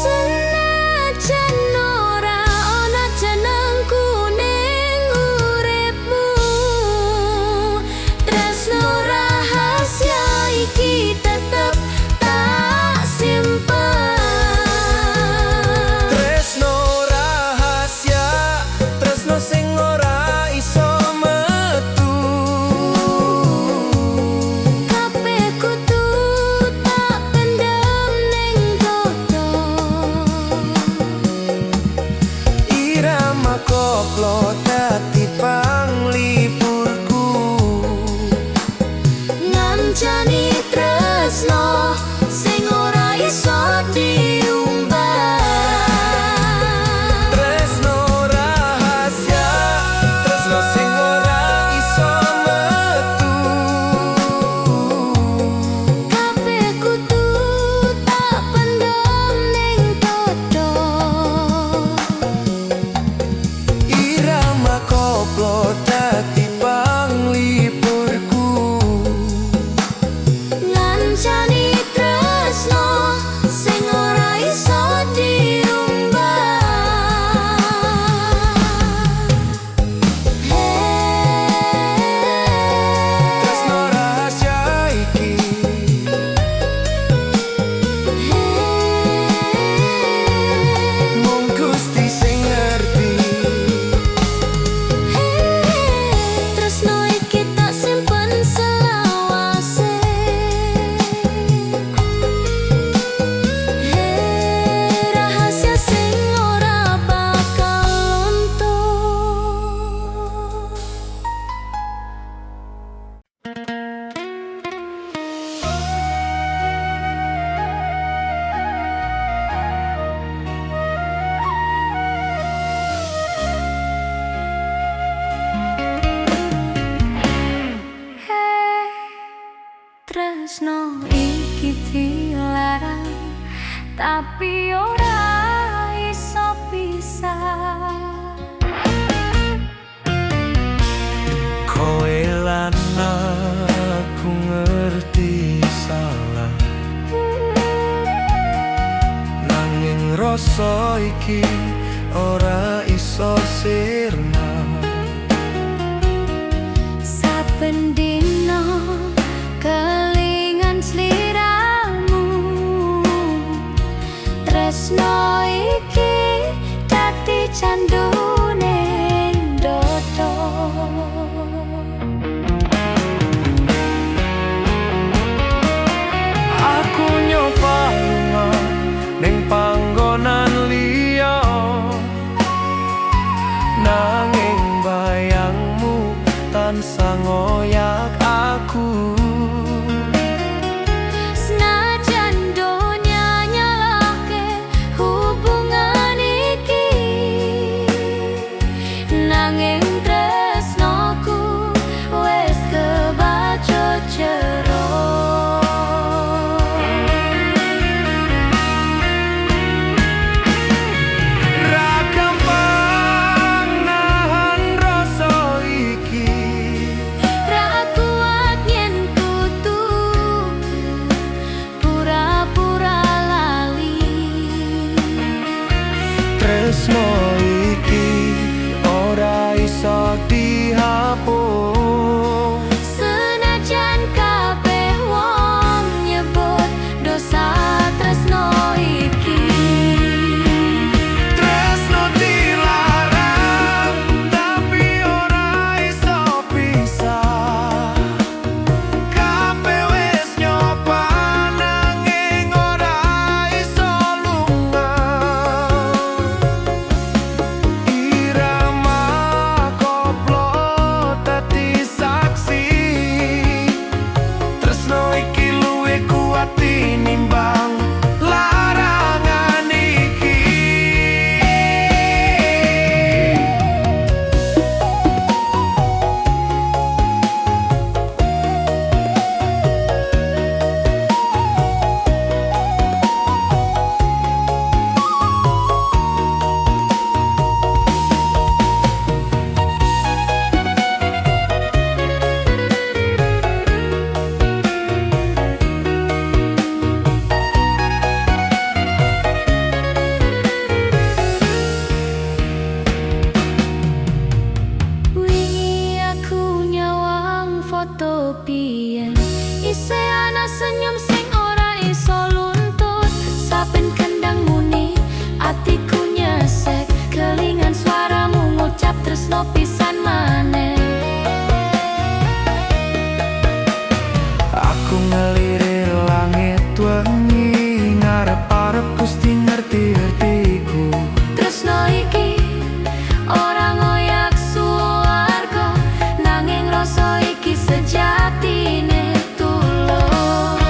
Senajan ora ana jenengku ning uripmu, tresno rahasia iki tetep tak simpen. Tresno rahasia, tresno sing ora iso metu. Kabeh kudu tak pendem ning dodo. Irama koplo dadi panglipurku. Ngancani tresno sing ora iso diumbar. Tresno rahasia, tresno sing ora iso metu. Kabeh kudu tak pendem ning dodo. Irama koplo dadi panglipurku. Ngancani tresno sing ora iso diumbar. Tresno rahasia iki mung Gusti sing ngerti. Tresno iki tak simpen selawase. Rahasia sing ora bakal luntur. Tresno iki dilarang, tapi ora iso pisah. Kowe lan aku ngerti salah, nanging rasa iki ora iso sirna. Saben dina kelingan sliramu, tresno iki dadi candu ning dodo. Aku nyoba lunga ning panggonan liya, nanging bayangmu tansah ngoyak. biyen. Isih ana senyum sing ora iso luntut. Saben kendang muni atiku nyesek. Kelingan suaramu ngucap tresno pisan maneh. Aku ngelirik langit wengi, ngarep-arep Gusti ngerti hatiku. Tresno iki ora ngoyak suwarga, nanging rasa iki sejatine tulus.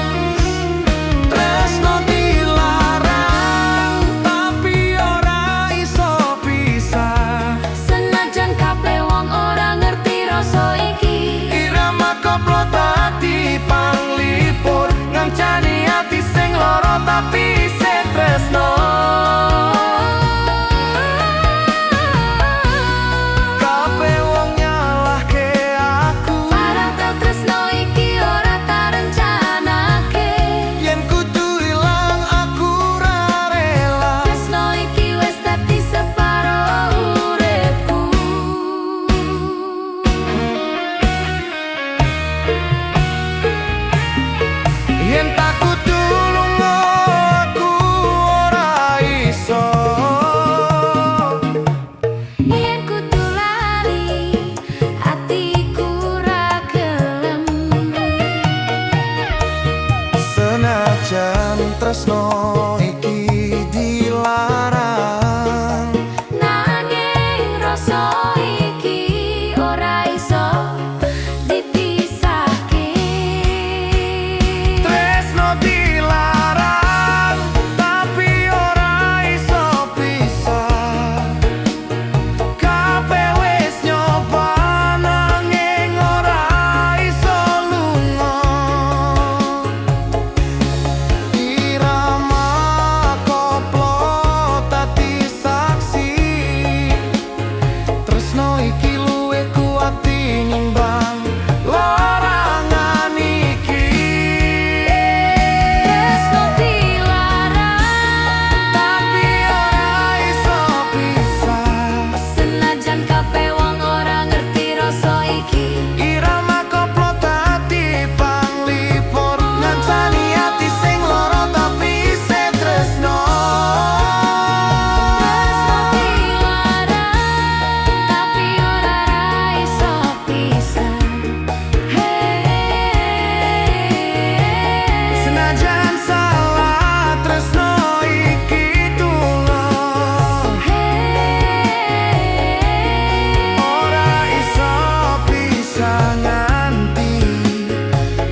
Tresno dilarang tapi ora iso pisah. Senajan kabeh wong ora ngerti rasa iki. Irama koplo dadi panglipur, ngancani ati sing lara tapi isih tresno. Kabeh wong nyalahke aku. Padahal tresno iki ora tarencanake. Yen kudu ilang aku ora rela. Tresno iki wis dadi separo uripku. Yen tak kudu lunga aku ora iso. Yen kudu lali atiku ra gelem. Senajan tresno iki dilarang, Nanging rasa iki ora iso dipisahke. Tresno dilarang tapi ora iso pisah. Kabeh wis nyoba nanging ora iso lunga. Irama koplo dadi saksi, tresno iki luwih kuat tinimbang larangan iki. Tresno dilarang Tapi ora iso pisah. Senajan kabeh wong ora ngerti rasa iki. Irama koplo dadi panglipur, ngancani ati sing lara tapi isih tresno. Tresno dilarang tapi ora iso pisah. Hey. Senajan salah tresno iki tulus. Hey. Ora iso pisah nganti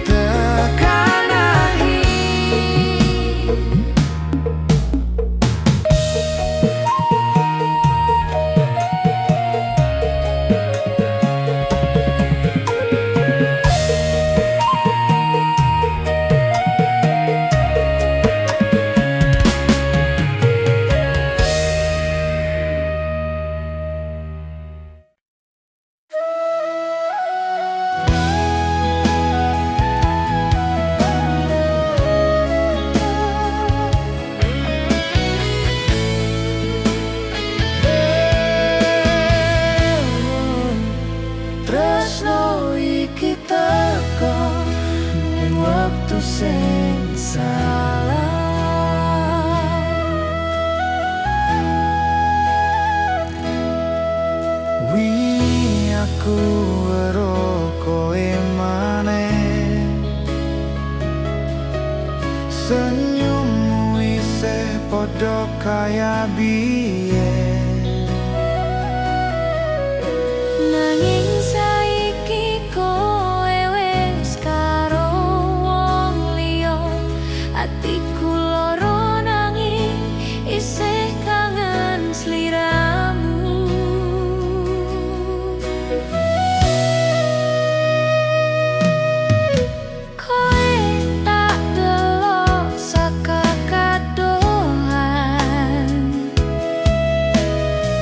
tekan akhir. Tresno iki teko ning wektu sing salah. Wingi aku weruh kowe maneh, senyummu isih padha kaya biyen. Nanging saiki kowe wis karo wong liya. Atiku lara nanging isih kangen sliramu. Kowe tak delok saka kadohan.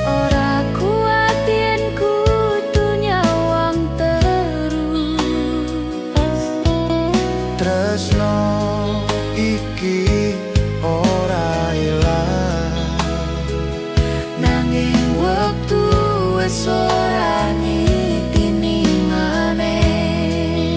Ora kuat yen kudu nyawang terus. Tresno iki ora ilang, Nanging wektu wis ora nitini maneh.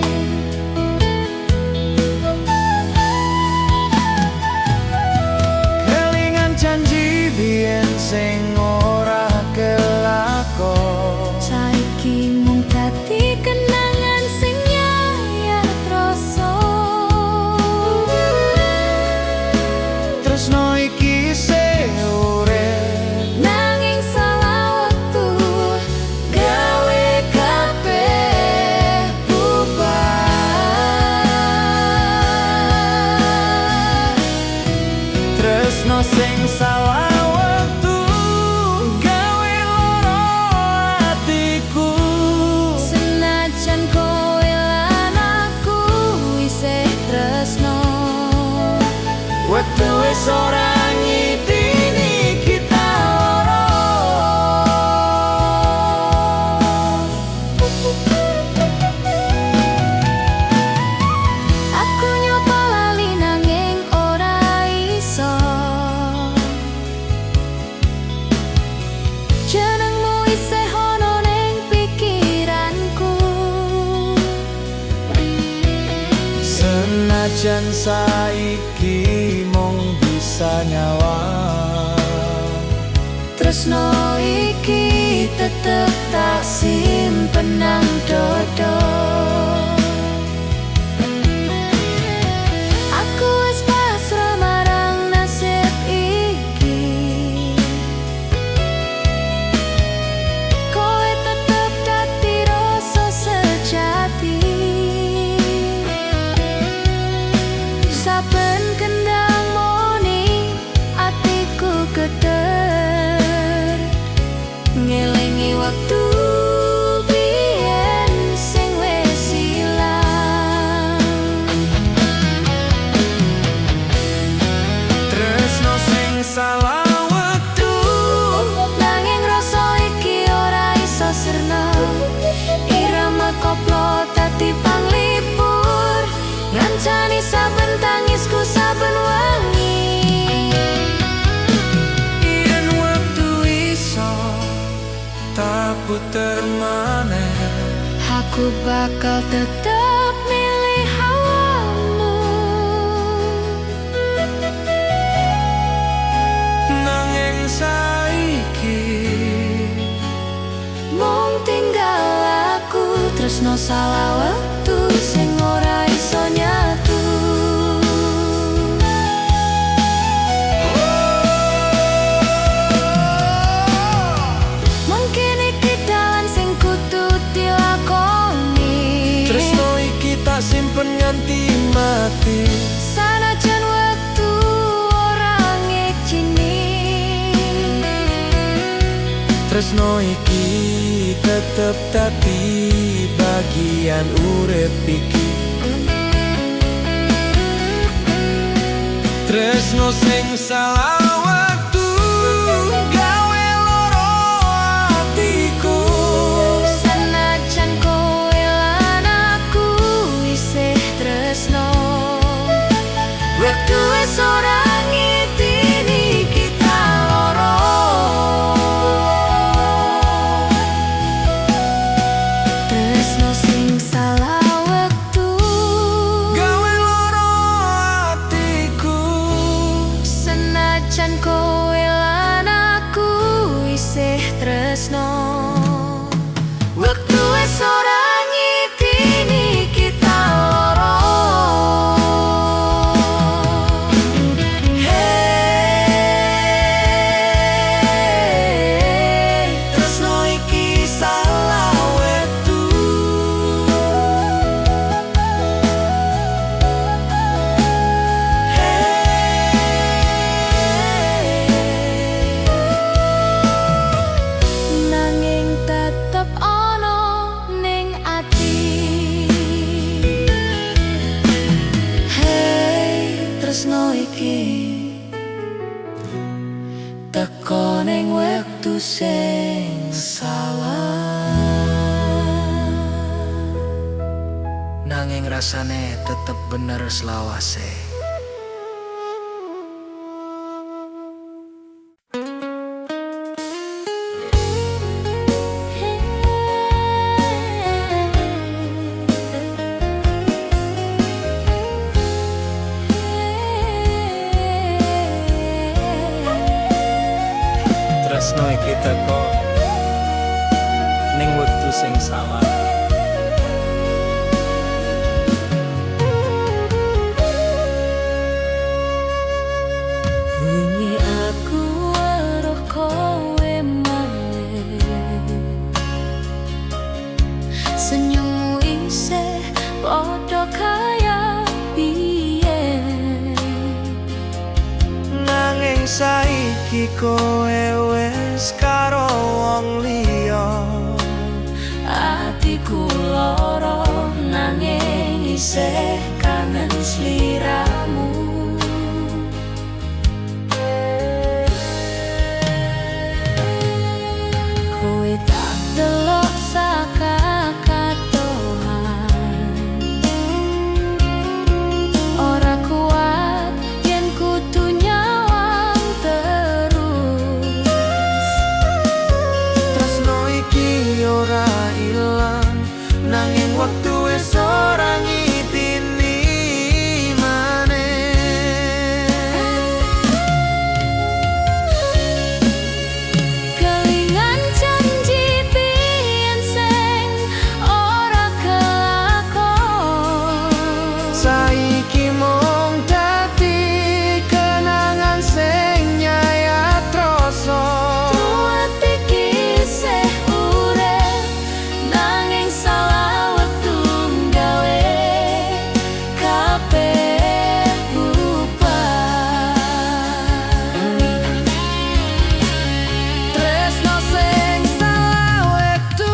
wis ora ngitini kita loro. Aku nyoba lali nanging ora iso. Jenengmu isih ono ning pikiranku. Senajan saiki mung bisa nyawang, Tresno iki tetep tak simpen nang dodo. Aku wis pasrah marang nasib iki. Kowe tetep dadi rasa sejati. Saben kendang moni atiku geter, ngelingi waktu biyen sing wis ilang. Tresno sing salah wektu, Nanging rasa iki ora iso sirna. Irama koplo dadi panglipur, ngancani saben tangisku saben wengi. Yen wektu iso tak puter maneh, Aku bakal tetep milih awakmu. Nanging saiki Mung tinggal aku, tresno salah wektu sing ora iso nyatu. Mungkin iki dalan sing kudu dilakoni. Tresno iki tak simpen nganti mati. Sanajan wektu ora ngijini. Tresno iki tetep dadi bagian urip iki. Tresno sing salah wektu gawe loro atiku. Sanajan kowe lan aku isih tresno, wektu wis ora ngitini kita loro. Tresno sing salah wektu gawe loro atiku. Senajan kowe lan aku isih tresno, wektu wis ora ngitini kita loro. Hey, tresno iki salah wektu. Hey, Nanging tetep ana ning ati. Hey, tresno iki teko ning wektu sing salah. Nanging rasane tetep bener selawase. Tresno iki teko ning wektu sing salah. Wingi aku weruh kowe maneh, senyummu isih padha kaya biyen. Nanging saiki kowe wis karo wong liya. Atiku lara nanging isih kangen sliramu. Saiki mung dadi kenangan sing nyayat rasa. Ruwet iki isih urip, nanging salah wektu nggawe kabeh bubar. Tresno sing salah wektu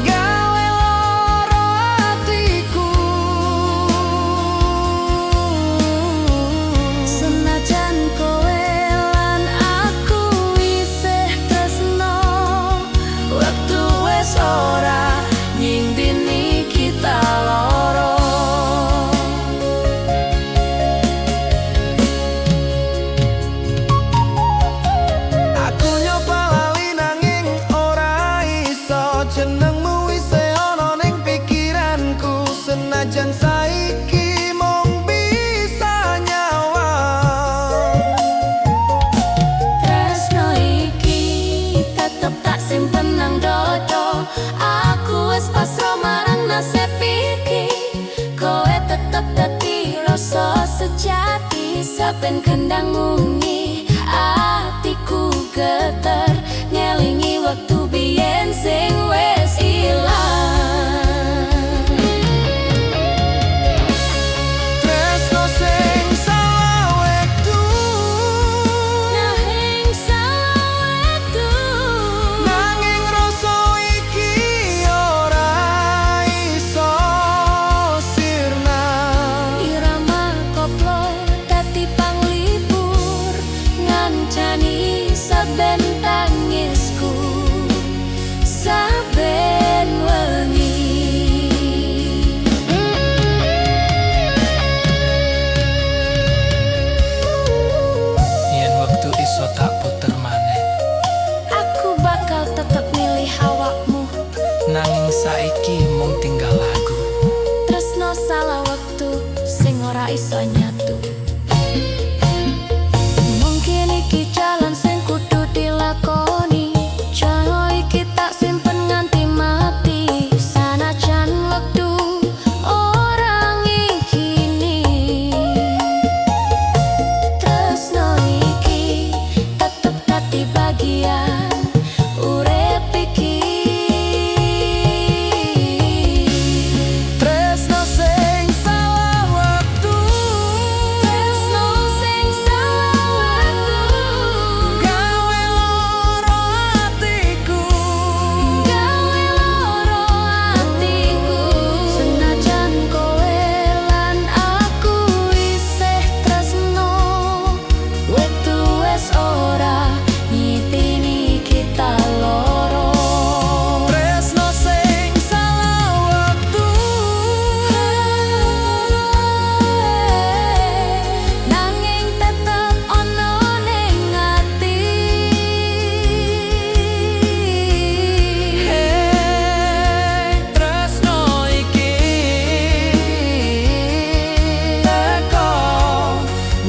gawe loro atiku. Senajan kowe lan aku isih tresno, Wektu wis ora nyindini kita loro. Aku nyoba lali nanging ora iso. Jenengmu isih ana ning pikiranku. Senajan saiki mung bisa nyawang. Tresno iki tetep tak simpen nang dodo. Aku wis pasrah marang nasib iki. Kowe tetep dadi rasa sejati. Saben kendang muni atiku geter, ngelingi wektu biyen sing wis ilang. Tresno sing salah wektu, Nanging salah wektu, nanging rasa iki ora iso sirna. Irama koplo dadi panglipur, ngancani saben tangisku saben wengi. Yen wektu iso tak puter maneh, Aku bakal tetep milih awakmu. nanging saiki mung tinggal lagu. Tresno salah wektu sing ora iso nyatu. Mungkin iki jalan sing kudu dilakoni. Jono iki tak simpen nganti mati. Sanajan wektu ora ngikini. Tresno iki tetep dadi bagian urip iki. Tresno sing salah wektu, Tresno sing salah wektu, gawe loro atiku. gawe loro atiku. Senajan kowe lan aku isih tresno, wektu wis ora nyitini kita loro. Tresno sing salah wektu, Nanging tetep ana ning ati. Hey, tresno iki teko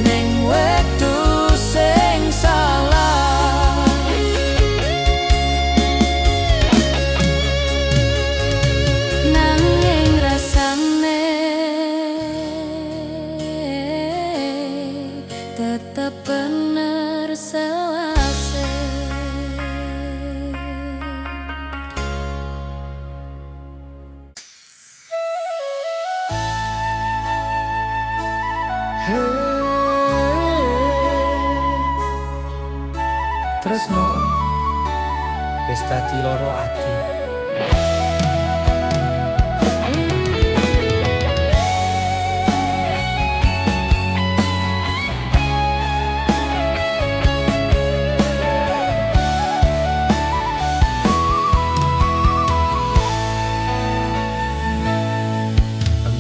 ning wektu sing salah. Nanging rasane tetep bener selawase. Tresno wis dadi loro ati.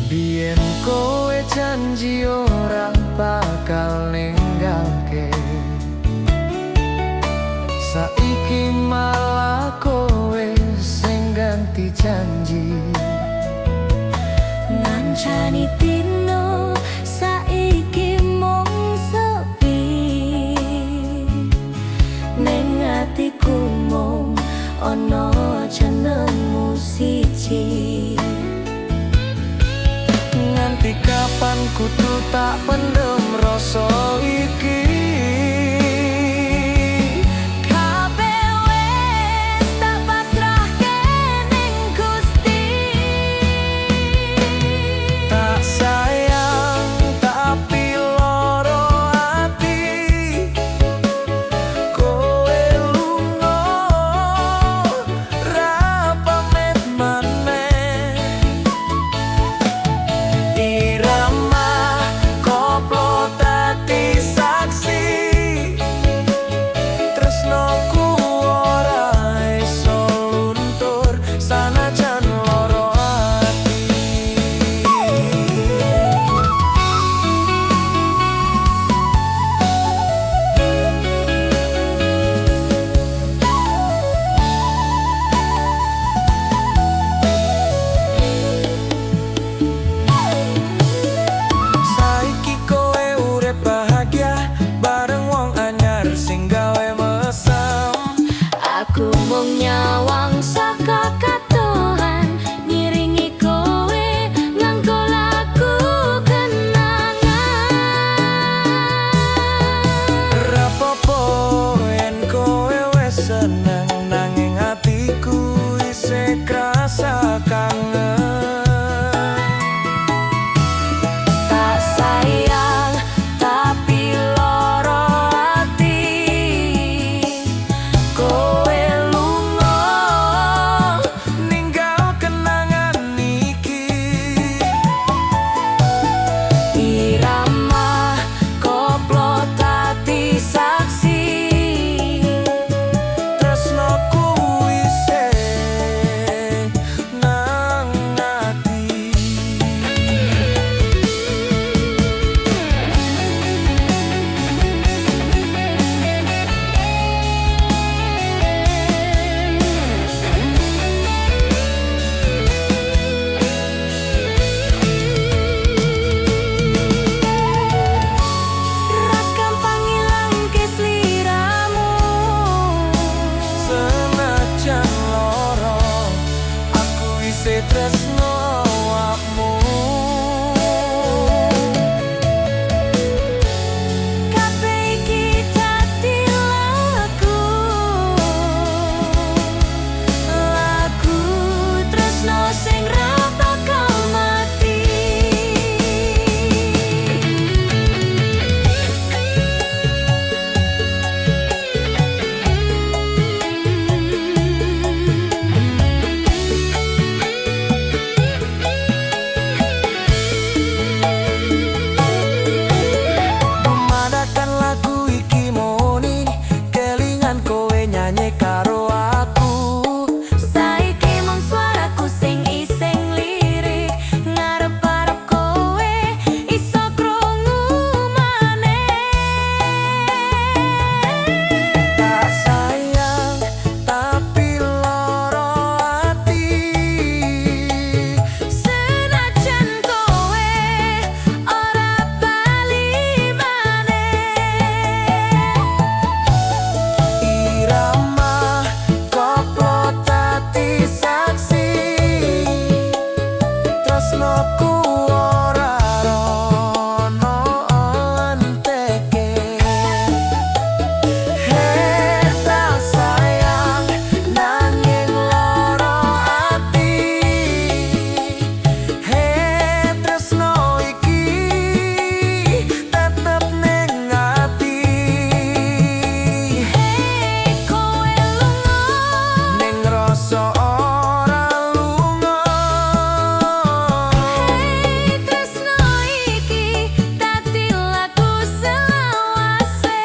Biyen kowe janji ora bakal ninggalke. Saiki malah kowe sing ganti janji. Ngancani dino saiki mung sepi. Ning atiku mung ana jenengmu siji. Kudu tak pendem rasa iki. Kabeh wis tak pasrahke ning Gusti. Tak sayang tapi loro ati. Kowe lunga ra pamit maneh. Irama koplo dadi saksi. Tresnoku ora iso luntur sanajan loro ati. Saiki kowe urip bahagia bareng wong anyar sing gawe mesem. Aku mung nyawang saka kadohan, ngiringi kowe nganggo lagu kenangan. Rapopo yen kowe wis seneng, nanging atiku isih krasa kangen. Tak sayang tapi loro ati. Kowe lunga ninggal kenangan iki. Irama koplo dadi saksi. Tresnoku isih nang ati. Ra gampang ngilangke sliramu. Senajan loro aku isih tresno awakmu. Kabeh iki dadi lagu, lagu tresno sing ra bakal mati. Dumadakan lagu iki muni, kelingan kowe nyanyi karo aku. Saiki mung suaraku sing isih lirik, ngarep-arep kowe iso krungu maneh. Tak sayang tapi loro ati. Senajan kowe ora bali maneh. Irama koplo dadi saksi. Tresnoku ora ono enteke. He tak sayang nanging loro ati. He tresno iki tetep ning ati. Hei kowe lunga, Ning rasa ora lunga. hei tresno iki dadi lagu selawase.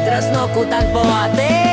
Tresnoku tanpa ati.